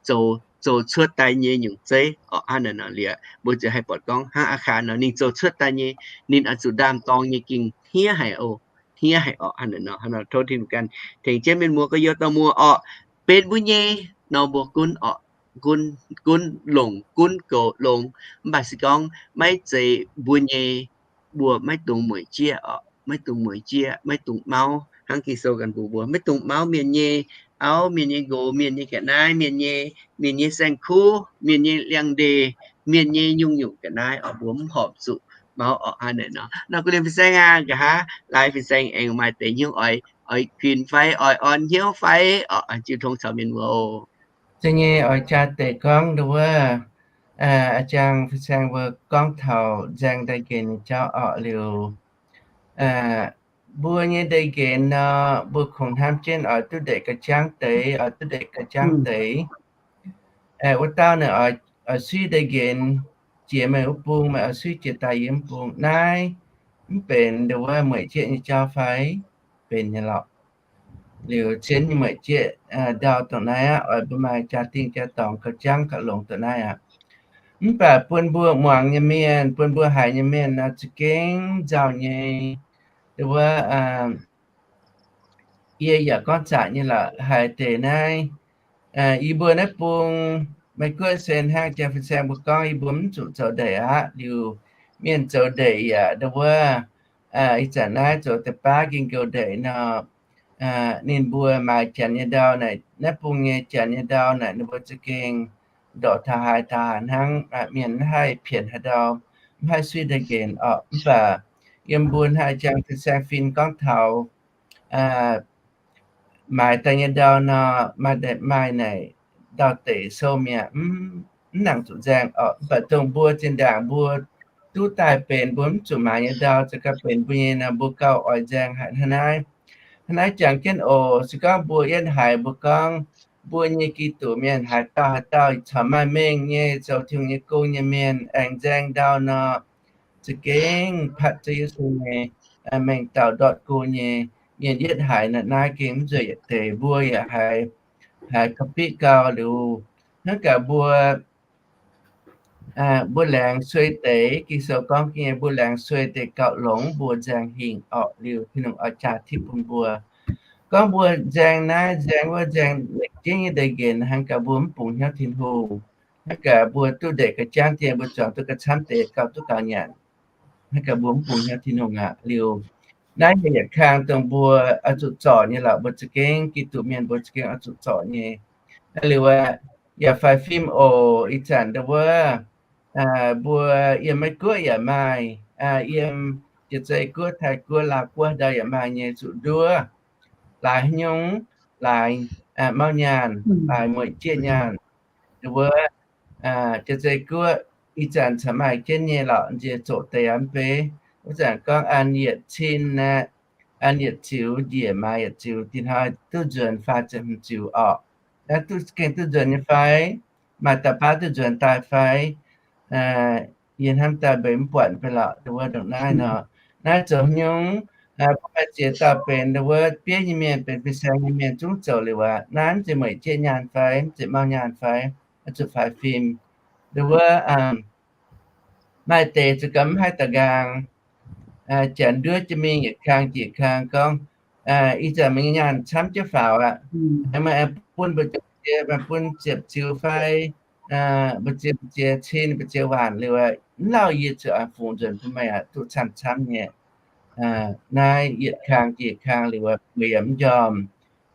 zoux, zoux cuotv daaih nyei nyungc zeiv orqc, hnangv naaiv nor liuz mbuo ziouc haih buatc gorngv hnangv Aac^kaa nor ninh zoux cuotv daaih nyei, ninh oix zuqc ndaam-dorng nyei gengh hniev haic oc, hniev haic orqc, hnangv naaiv nor, hnangv nor tov Tin-Hungh ganh tengx jienv mienh muoz gorx-youz dauh muoz orqc, benx mbuo nyei nor mbuo gunv orqc, gunv, gunv longc, gunv goux longx. Mv baac se gorngv maiv zeiz mbuo nyei, mbuo maiv dungx mueic jieqv orqc, maiv dungx mueic jieqv, maiv dungx mauv. Hnangv Ging-Sou ganh mbuox mbuo maiv dungx mauv mienh nyei auv, mienh nyei nqox, mienh nyei ga'naaiv, mienh nyei, mienh nyei saeng-kuv, mienh nyei liangx-ndeic, mienh nyei nyungc-nyungc ga'naaiv orqc, mbuo mv horpc zuqc mauv orqc, hnangv naaiv nor. Nor guv lingh fin-saeng aac, nqa'haav laaix fin-saeng aengx maaih deix hnyouv oix, oix kuinx fai oix orn hnyouv fai orqc, jiu tong caux mienh muoz oc. Zeiz nyei, oix jaa deix gorngv nduov wuov, a'jang fin-saeng mbuo gorngv taux nzaeng daaih nqenx nyei jauv orqc liuz, mbuo nyei daaih nqenx nor, mbuo kungx hnamv jienv oix duqv ndeic ga'jangv deix, oix duqv ndeic ga'jangv deix. Wuov dauh naaic oix, oix suiv daaih nqenx jiex meih wuov bung, meih oix suiv jiex daaih yie wuov bung. Naaiv mv benx nduov wuov mueic jieqv nyei jauv fai? Benx nyei lorqc. Liuz zien nyei mueic jieqv ndau dongh naaiv aqv, oix mbuo maaih jaa-dingh jaa-dorngx gauh jangv gauh longx dongh naaiv aqv. Mv baac bun mbuo muangx nyei mienh, bun mbuo haiz nyei mienh nor za'gengh nzauh nyei. Nduov wuov, yie yaac gorngv zaqc nyei lorqc, haiz deix naaiv, yie mbuo naaiv bung Meiv Guoqv se hnangv jang fin-saeng mbuo gorngv, yie mbuo mv zuqc zoux ndeic aqv. Liuz mienh zoux ndeic yaac nduov wuov, ih zanc naaiv zoux deix baav ging goux ndeic nor, ninh mbuo maaih janx nyei ndau naaic, naaiv bung nyei janx nyei ndau naaic ninh mbuo za'gengh ndortv taux haaix taux haaix hnangv, mienh mv haih pienx haaix ndau, mv haih suiv daaih nqenx orqc. Mv baac yiem mbuo hnangv jang fin-saeng fin gorngv taux maaiz daaih nyei ndau nor, maaih, maaih naaic ndau-deic sou mi'aqv, mv nangc zuqc nzaeng orqc. Mv baac dongh mbuo zinh ndaangc mbuo duqv daaih benx mbuo mv zuqc maaiz nyei ndau, za'gengh benx mbuo nyei nor, mbuo gauh oix nzaeng haic hnangv naaiv. Hnangv naaiv jangx jienv oc. Se gorngv mbuo yiem haiz mbuo gorngv mbuo nyei Giduc mienh haaix dauh haaix dauh corc maaih mengh nyei zoux Tin-Hungh nyei gong nyei mienh aengx nzaeng ndau nor, za'gengh patv Ziouv Yesu nyei mengh dauh ndortv go nyei mienh yietv haiz naaiv gengh mv nzueic yietc deix. Mbuo yaac haiz, haiz ga'biqv gau liuz, hnangv gaax mbuo, mbuo laengz suei deix, Ging-Sou gorngv nyei, mbuo laengz suei deix gauh longx mbuo nzaeng hingh orqc. Liuz Tin-Hungh oix jaa tipv bun mbuo. Gorngv mbuo nzaeng naaiv nzaeng wuov, nzaeng lengc jeiv nyei deix nqenx, hnangv gaax mbuo mv bungx hnyouv Tin-Hungh. Hnangv gaax mbuo duqv ndeic ga'jangv dien, mbuo zuangx duqv ga'camv deix gauh duqv gaux nyanc. Hnangv gaax mbuo mv bungx hnyouv Tin-Hungh aqv. Liuz naaiv nyei yietc kang dongh mbuo oix zuqc zorc nyei lorqc. Mbuo za'gengh Giduc mienh, mbuo za'gengh oix zuqc zorc nyei. Liuz aqv, yaac faix fim oc. Ih zanc ndau wuov mbuo yiem Meiv Guoqv yaac maaih, yiem Jiex Zei Guoqv, Taiv Guoqv, Laauv Guoqv ndau yaac maaih nyei zuqc nduov. Laaix haaix nyungc, laaix mauv nyaanh, laaix mueic jieqv nyaanh. Ndau wuov Jiex Zei Guoqv ih zanc caux maaih jienv nyei lorqc, nziex zoqc deix aqv mv bei. Wuov zanc gorngv an yietc cin aqv, an yietc ziux njiec maaiz yietc ziux, dinh hnoi duqv nzuonx faah ziepc hmz ziux orqc. Naaiv duqv gengh duqv nzuonx nyei fai? Maaih dauh baav duqv nzuonx daaih fai? Yie hnamv daaih mbuo mv buatc fai lorqc, ndau wuov ndongc naaiv nor. Naaiv zoux haaix nyungc? Mbuo maaih ziex dauh benx ndau wuov bieiv nyei mienh, benx fin-saeng nyei mienh zungv zoux liuz aqv. Naaiv mv zeiz mueic jieqv nyaanh fai? Mv zeiz mauv nyaanh fai? Oix zuqc faix fim. Ndau wuov maaih deix zuqc gaax mv haih daux nqaang, janx nduov jienv mingh yietc kang jiex kang gorngv, ih zanc meih nyei nyaanh camv jienv faaux aqv. Meih aengx bun mbu'ziex, meih bun ziepc ziux fai mbu'ziex, mbu'ziex cin, mbu'ziex waanc liuz aqv, mv lauh yie zuqc fungx nzuonx bun meih aqv, duqv camv-camv nyei. Naaiv yietc kang jiex kang liuz aqv, mbuo yaac mv njormh.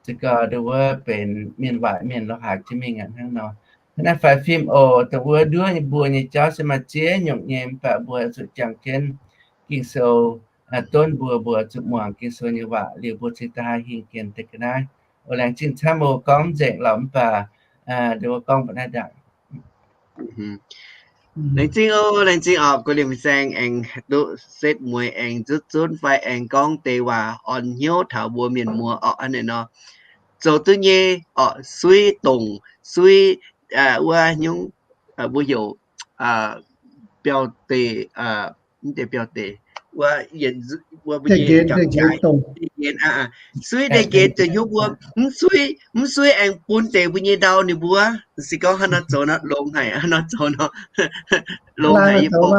Za'gengh ndau wuov benx mienh waaic mienh lo haaix jienv mingh aqv hnangv nor. Hnangv naaiv faix fim oc. Dongh wuov nduov nyei mbuo nyei jauv se maaih ziex nyungc nyei, mv baac mbuo zuqc jangx jienv Ging-Sou donv mbuo, mbuo zuqc muangx Ging-Sou nyei waac liuz mbuo cingx daaih haih hingh jienv deix ga'naaiv. Oc, laengz zingh camv oc. Gorngv mv nzengc lorqc mv baac ndau wuov gorngv mbuo naaiv ndaangc. Laengz zingh oc, laengz zingh oc. Guei Liemh Fin-Saeng aengx duqv setv mueiz aengx zutv zunv fai aengx gorngv deix waac orn hnyouv taux mbuo mienh muoz orqc. Hnangv naaiv nor, zoux duqv nyei orqc, suiv dongc, suiv wuov nyungc, mbuo heuc biauv-deic, mv deix biauv-deic, wuov, wuov mbuo nyei nqenx, suiv deix nqenx zoux hnyouv mbuo mv suiv, mv suiv aengx bun deix mbuo nyei ndau ninh mbuo. Se gorngv hnangv nor zoux nor longx haic, hnangv nor zoux nor longx haic, yie mbuox.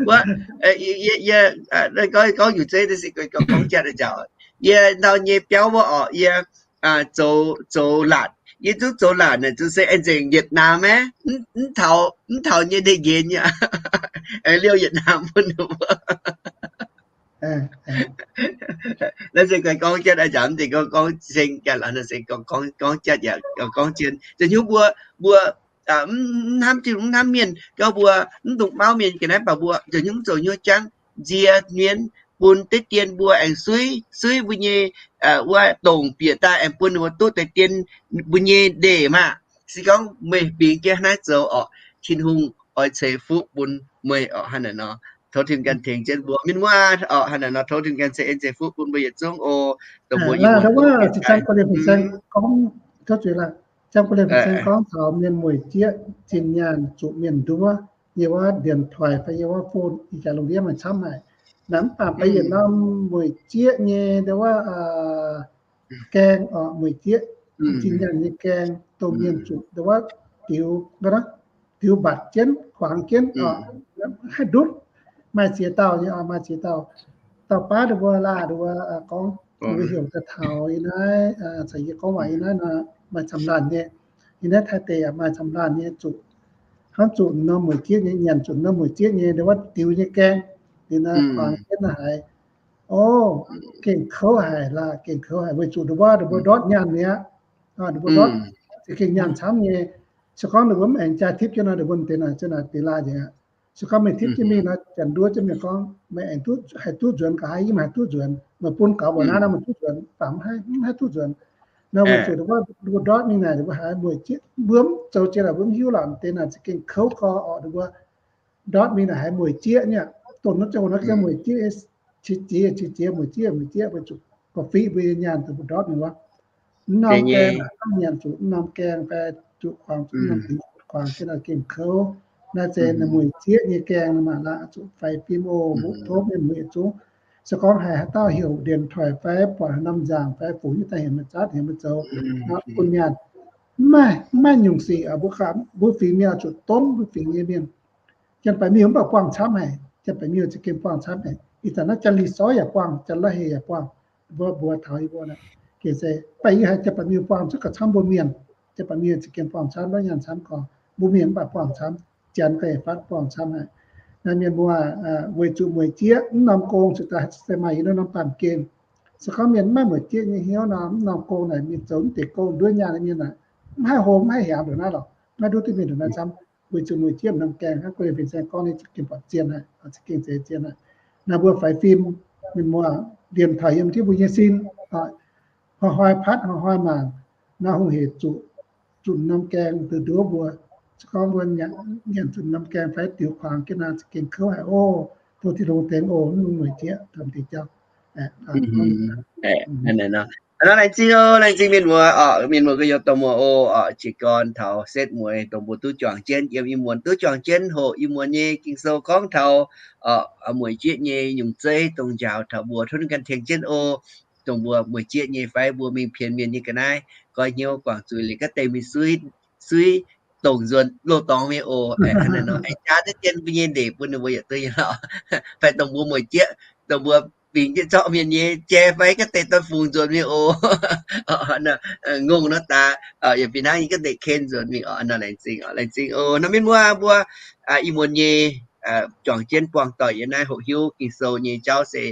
Wuov, gorngv, gorngv yuc zeiv se gorngv gorngv jatv njaaux. Yie ndau nyei biauv wuov orqc, yie zoux, zoux laatc, yie zungv zoux laatc naaic, zungv se aengx nzengc Yietc Naamh aqv, mv taux, mv taux nyei ndeic nqenx nyei, aengx liouh Yietc Naamh bun ninh mbuo. Naaiv se gorngv jatv njaaux, mv zeiz gorngv gorngv ceng ganh lorqc, se gorngv jatv yaac gorngv zien. Zoux hnyouv mbuo, mbuo mv hnamv Tin-Hungh, mv hnamv mienh, gorngv mbuo mv dungx mauv mienh ga'naaiv, mv baac mbuo zoux hnyouv, zoux hnyouv jangv nzie mienv bun deix dien mbuo aengx suiv, suiv mbuo nyei wuov dongc bieqc daaih aengx bun ninh mbuo duqv deix dien mbuo nyei ndeic maah. Se gorngv meih bingx jienv naaiv zoux orqc, Tin-Hungh oix ceix fuqv bun meih orqc. Hnangv naaic nor, tov Tin-Hungh ganh tengx jienv mbuo mienh muoz orqc. Hnangv naaic nor, tov Tin-Hungh ganh ceix en ceix fuqv bun mbuo yietc zungv oc. Dongh mbuo gorngv taux mienh gorngv taux mienh mueic jieqv zinh nyaanh zuqc mienh nduov nyei wuov điện thoại fai nyei wuov phone, ih jaax lungh ndiev maaih camv haic. Naaiv mv baac fai yietc norm mueic jieqv nyei ndau wuov gaeng orqc, mueic jieqv zinh nyaanh nyei gaeng, dongh mienh zuqc ndau wuov diux, diux mbatc jienv, kuangx jienv orqc, haih ndutv. Maaih ziex dauh nyei, maaih ziex dauh, dauh baav ndau wuov laah ndau wuov gorngv, mbuo heuc daaih taux yie naaiv, caux yie gorngv waac yie naaiv nor, maaih camv laanh nyei. Yie naaiv Taiv deic maaih camv laanh nyei zuqc, hnangv zuqc norm mueic jieqv nyei, nyanc zuqc norm mueic jieqv nyei ndau wuov diux nyei gaeng, liuz naaiv kuangx jienv naaiv haiz, o, gengh kouv haic laah, gengh kouv haic weic zuqc ndau wuov ndau mbuo ndortv nyaanh mi'aqv. Ndau mbuo ndortv, se gengh nyaanh camv nyei. Se gorngv ninh mbuo mv aengx jaa tipv jienv nor, ninh mbuo deix naaic, deix naaic deix laanh nzengc aqv. Se gorngv meih tipv jienv mingh nor, janx nduov jienv meih gorngv meih aengx duqv, haih duqv nzuonx ga'haaix, yie mv haih duqv nzuonx. Meih bun gaux mbuo naaiv nor, meih duqv nzuonx, mv baac mv haih, mv haih duqv nzuonx. Nor weic zuqc ndau wuov ndortv mingh naaic, ndau wuov haiz mueic jieqv, mbuo mv zoux jiex laaix mbuo mv hiuv lorqc, deix naaic za'gengh kouv gorx orqc, ndau wuov ndortv mingh naaic haiz mueic jieqv nyei. Dongh naaiv ziangh hoc naaiv za'gengh mueic jieqv, qiex jiez, qiex jiez, mueic jieqv, mueic jieqv, weic zuqc gorngv fiqv mbuo nyei nyaanh dongh mbuo ndortv mingh wuov. Mv norm gaeng hnangv nyanc zuqc mv norm gaeng fai zuqc kuangx, zuqc mv norm diux kuangx jienv nor gengh kouv. Naaiv se mueic jieqv nyei gaengh maaih laaix zuqc faix fim oc. Mbuo tov mienh mueic yietc zungv, se gorngv haiz haaix dauh heuc ndienx toic fai buatc haaix norm nzaangc fai fungx nyei daaih heuc meih zatv heuc meih zoux, bun nyaanh. Mv maaih nyungc sic, mbuo fingx mienh zuqc donv mbuo fingx nyei mienh. Janx-Baeqc Miuh mv baac buangh camv haic, Janx-Baeqc Miuh za'gengh buangh camv haic. Ih zanc naaiv Janx-Lih Soi yaac buangh, Janx-La'heh yaac buangh, mbuo mbuox taux yie mbuo naaic. Gengh se mv baac yie haiz Janx-Baeqc Miuh buangh zuqc gauh camv mbuo mienh. Janx-Baeqc Miuh za'gengh buangh camv, lorz nyaanh camv gorngv, mbuo mienh mv baac buangh camv, Janx gauh fatv buangh camv haic. Naaiv mienh muoz, weic zuqc mueic jieqv mv norm gong se daaih se maaih yie norm baamh gen. Se gorngv mienh mv maaih mueic jieqv nyei hnyouv nor, mv norm gong naaic mienh zoux mv deix gong nduov nyaanh mienh naaic, mv haih hlo mv haih hiaangx ndongc naaiv lorqc. Maiv nduov duqv mienh ndongc naaiv camv. Weic zuqc mueic jieqv norm gaengh hnangv guei fin-saeng gorngv nyei za'gengh buatc zien haic, za'gengh zeiz zien haic. Naaiv mbuo faix fim, mienh muoz, ndienx taux yiem jienv mbuo nyei sin, hnoi-hnoi patv hnoi-hnoi mangc, naaiv hungh hec zuqc zunc norm gaengh duqv nduov mbuo. Se gorngv mbuo nyanc zunc norm gaengh fai diux kuangx jienv naaic za'gengh kouv haic oc. Tov Tin-Hungh tengx oc, mv lungh mueic jieqv domh deix jauv. Laengz zingh oc, laengz zingh mienh muoz oc. Mienh muoz gu'nyuoz dongh muoz oc, jiez gorn taux setv mueiz dongh mbuo duqv juangc jienv yiem ih muonz duqv juangc jienv hoqc ih muonz nyei Ging-Sou gorngv taux mueic jieqv nyei nyungc zeiv dongh njaaux taux mbuo tov ninh ganh tengx jienv oc. Dongh mbuo mueic jieqv nyei fai mbuo mingh pien mienh nyei ga'naaiv, goiv hnyouv guangc zuiz liuz ga'deix mingh suiv, suiv dongc nzuonx loz-dorngx mingh oc. Aengx jaav duqv jienv mbuo nyei ndeic bun ninh mbuo yietc duqv nyei lorqc. Fai dongh mbuo mueic jieqv, dongh mbuo bingx jienv zorqv mienh nyei jai fai ga'deix dorn-fungx nzuonx mingh oc. Ngongh nor daaih yaac fih hnangv nyei ga'deix ken nzuonx mingh oc. Nor laengz zingh oc, laengz zingh oc. Nor mienh muoz mbuo ih muonz nyei juangc jienv buangh doic yiem naaiv hoqc hiuv Ging-Sou nyei jauv se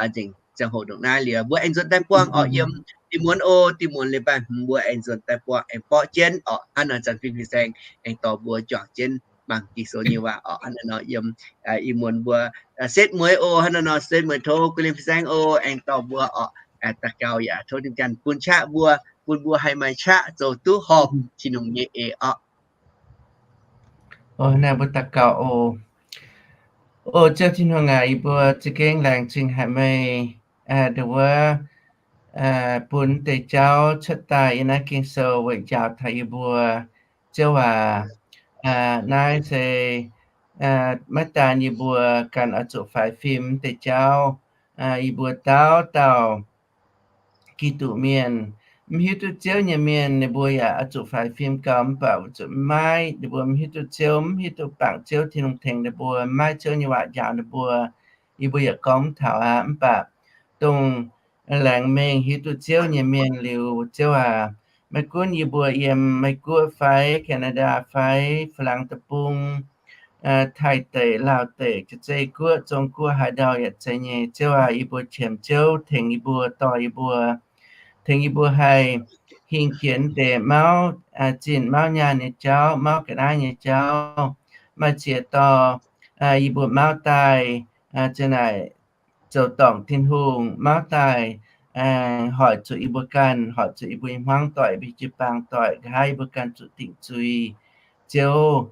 nzengc ziangh hoc ndongc naaiv liuz mbuo aengx nzuonx daaih buangh oc. Yiem dinh muonz oc, dinh muonz leiz-baaix hmz mbuo aengx nzuonx daaih buangh aengx borqv jienv oc. Hnangv naaic zanc fin-saeng aengx dorh mbuo juangc jienv mangc Ging-Sou nyei waac oc. Hnangv naaiv nor yiem ih muonz mbuo setv mueiz oc. Hnangv naaiv nor setv mueiz tov guei lingh fin-saeng oc aengx dorh mbuo oc. Daux gaux yaac tov ninh ganh bun qaqv mbuo, bun mbuo haih maaih qaqv zoux duqv horpc Tin-Hungh nyei eix oc. Naaiv mbuo daux gaux oc. O Ziouv Tin-Hungh aac, yie mbuo za'gengh laengz zingh haic meih, nduov wuov, bun deix jauv cuotv daaih yiem naaiv Ging-Sou weic njaaux taux yie mbuo. Ziouv aac, naaiv se maiv daan yie mbuo ganh oix zuqc faix fim deix jauv. Yie mbuo dauh dauh Giduc mienh, mv hiuv duqv Ziouv nyei mienh ninh mbuo yaac oix zuqc faix fim gau, mv baac weic zuqc maiv, ninh mbuo mv hiuv duqv Ziouv, mv hiuv duqv bangc Ziouv Tin-Hungh tengx ninh mbuo, maiv Ziouv nyei waac njaaux ninh mbuo. Yie mbuo yaac gorngv mv taux aqv. Mv baac dongh laengz mengh hiuv duqv Ziouv nyei mienh liuz, Ziouv aac, maiv gunv yie mbuo yiem Meiv-Guoqv fai Canada fai Faa^laang Deic-Bung, Taiv deic, Laauv deic, Jaa-Zei Guoqv, Zong Guoqv, haaix ndau yaac zeiz nyei. Ziouv aac, yie mbuo qiemx Ziouv tengx yie mbuo, dorh yie mbuo, tengx yie mbuo haih hingh jienv deix mauv zinh mauv nyaanh nyei jauv, mauv ga'naaiv nyei jauv, maaih ziex dorh yie mbuo mauv daaih, zinh naaic zoux dorngc Tin-Hungh, mauv daaih hoic zuqc yie mbuo ganh, hoic zuqc yie mbuo nyei hmuangv doic, yie mbuo nyei jiu-baang doic, nqa'haav yie mbuo ganh zuqc dingc zuiz. Ziouv,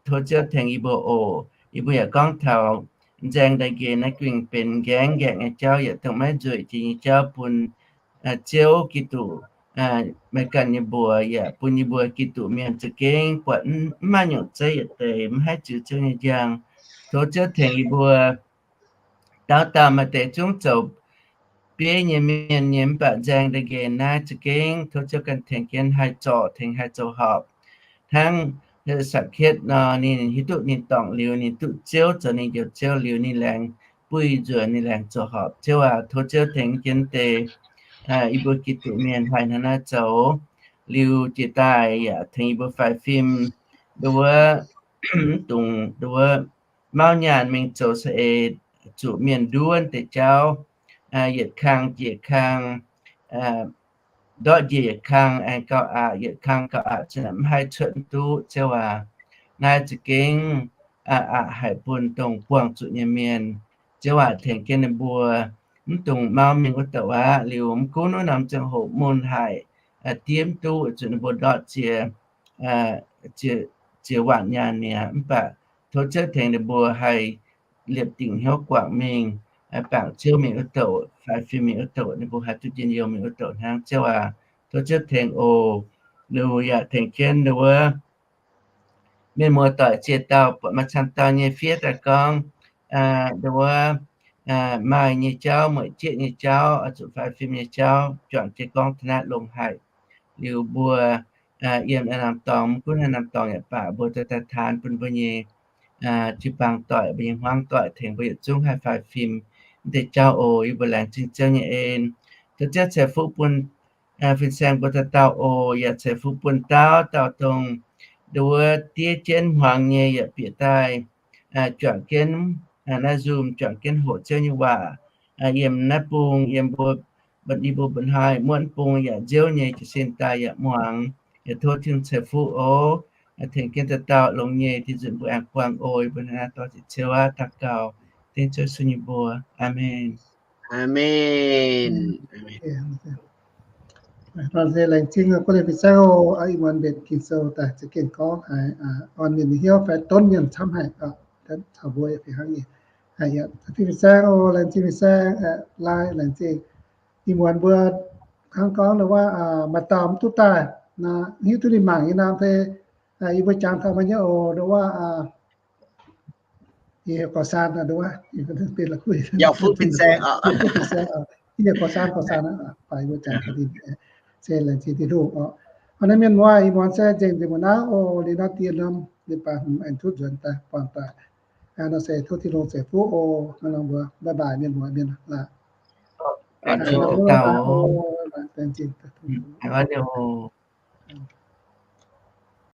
tov Ziouv tengx yie mbuo oc. Yie mbuo yaac gorngv taux nzaeng daaih nqenx naaiv gengh benx nqaengv nqaengc nyei jauv, yietc dongh maiv nzueic jiex nyei jauv bun Ziouv Giduc, meih ganh nyei mbuox yaac bun yie mbuo Giduc mienh za'gengh buatc mv maaih nyungc zeiv yietc deix mv haih ziux Ziouv nyei njang. Tov Ziouv tengx yie mbuo dauh dauh maaih deix zungv zoux bieiv nyei mienh nyei, mv baac nzaeng daaih nqenx naaiv za'gengh tov Ziouv ganh tengx jienv haih zorc, tengx haih zoux horpc. Hnangv Saa^ketv nor, ninh hiuv duqv ninh dorngc liuz, ninh duqv Ziouv zoux ninh njoux Ziouv liuz, ninh laengz buih nzuonx, ninh laengz zoux horpc. Ziouv aac, tov Ziouv tengx jienv deix yie mbuo Giduc mienh haih hnangv naaiv zoux. Liuz jiex daaih yaac tengx yie mbuo faix fim, nduov wuov, mv dungx nduov wuov mauv nyaanh mingh zoux saeng-eix zuqc mienh nduov deix jauv, yietc kang jiex kang, ndortv njiec yietc kang aengx gauh aqc, yietc kang gauh aqc, mv haih cuotv duqv. Ziouv aac, naaiv za'gengh aqc haic bun dongh buangh zuqc nyei mienh. Ziouv aac, tengx jienv ninh mbuo, mv dungx mauv mingh wuov douc aqv. Liuz mv gunv wuov norm ziangh hoc mun haic, diev mv duqv, zuqc ninh mbuo ndortv ziex, ziex waanc nyaanh mi'aqv. Mv baac tov Ziouv tengx ninh mbuo haih liepc dingc hnyouv guangc mingh, bangc Ziouv mingh wuov douc, faix fim mingh wuov douc, ninh mbuo haih duqv njien-youh mingh wuov douc hnangv. Ziouv aac, tov Ziouv tengx oc. Ninh mbuo yaac tengx jienv ninh wuov mienh muoz doic ziex dauh buatc maaih camv dauh nyei fiev daaih gorngv, nduov, maaih nyei jauv, mueic jieqv nyei jauv, oix zuqc faix fim nyei jauv, juangc jienv gorngv taux naaiv longx haic. Liuz mbuo yiem naaiv norm dorngx, mv gunv naaiv norm dorngx yaac baac, mbuo dorh daaih taanx bun mbuo nyei jiu-baang doic, mbuo nyei hmuangv doic, tengx mbuo yietc zungv haih faix fim mv deix jauv oc. Yie mbuo laengz zingh Ziouv nyei en. Tov Ziouv ceix fuqv bun fin-saeng mbuo dauh dauh oc, yaac ceix fuqv bun dauh dauh dongh nduov diev jienv hmuangx nyei yaac bieqc daaih juangc jienv naaiv Zoom, juangc jienv hoqc Ziouv nyei waac yiem naaiv bung, yiem mbuo, yie mbuo mba'hnoi muonv bung yaac nziouv nyei jiez sin daaih yaac muangx. Yaac tov Tin-Hungh ceix fuqv oc. Tengx jienv dauh dauh longx nyei, dinh nzunc mbuo aengx buangh oc. Yie mbuo hnangv naaiv dor ziqc Ziouv aqv, daux gaux dengv Ziouv Yesu nyei mbuox. Aamen. Aamen. Laengz zingh guv leiz fin-saeng oc. Ih muonz mbenc Ging-Sou daaih za'gengh gorngv haiz orn mienh nyei hnyouv fai donv mienh camv haic. Taux mbuo yaac fih hnangv nyei. Fin-saeng oc, laengz zingh fin-saeng, laai laengz zingh. Ih muonz mbuo hnangv gorngv nduov waac maaih dauh mv duqv daaih, hiuv duqv ninh mangc nyei nor se yie mbuo jangx taux meih nyei oc, nduov waac, yie heuc Gorx Saan, nduov waac, fin-saeng, yie heuc Gorx Saan, Gorx Saan, baac yie mbuo jangx taux ninh, se laengz zingh Tin-Hungh oc. Hnangv naaiv mienh muoz, ih muonz se nzengc nzengc mbuo naaiv oc, liuz nor diex norm, liuz baac hmz aengx duqv nzuonx daaih buangh daaih. Nor se tov Tin-Hungh ceix fuqv oc. Hnangv nor mbuo bye bye mienh muoz mienh laac.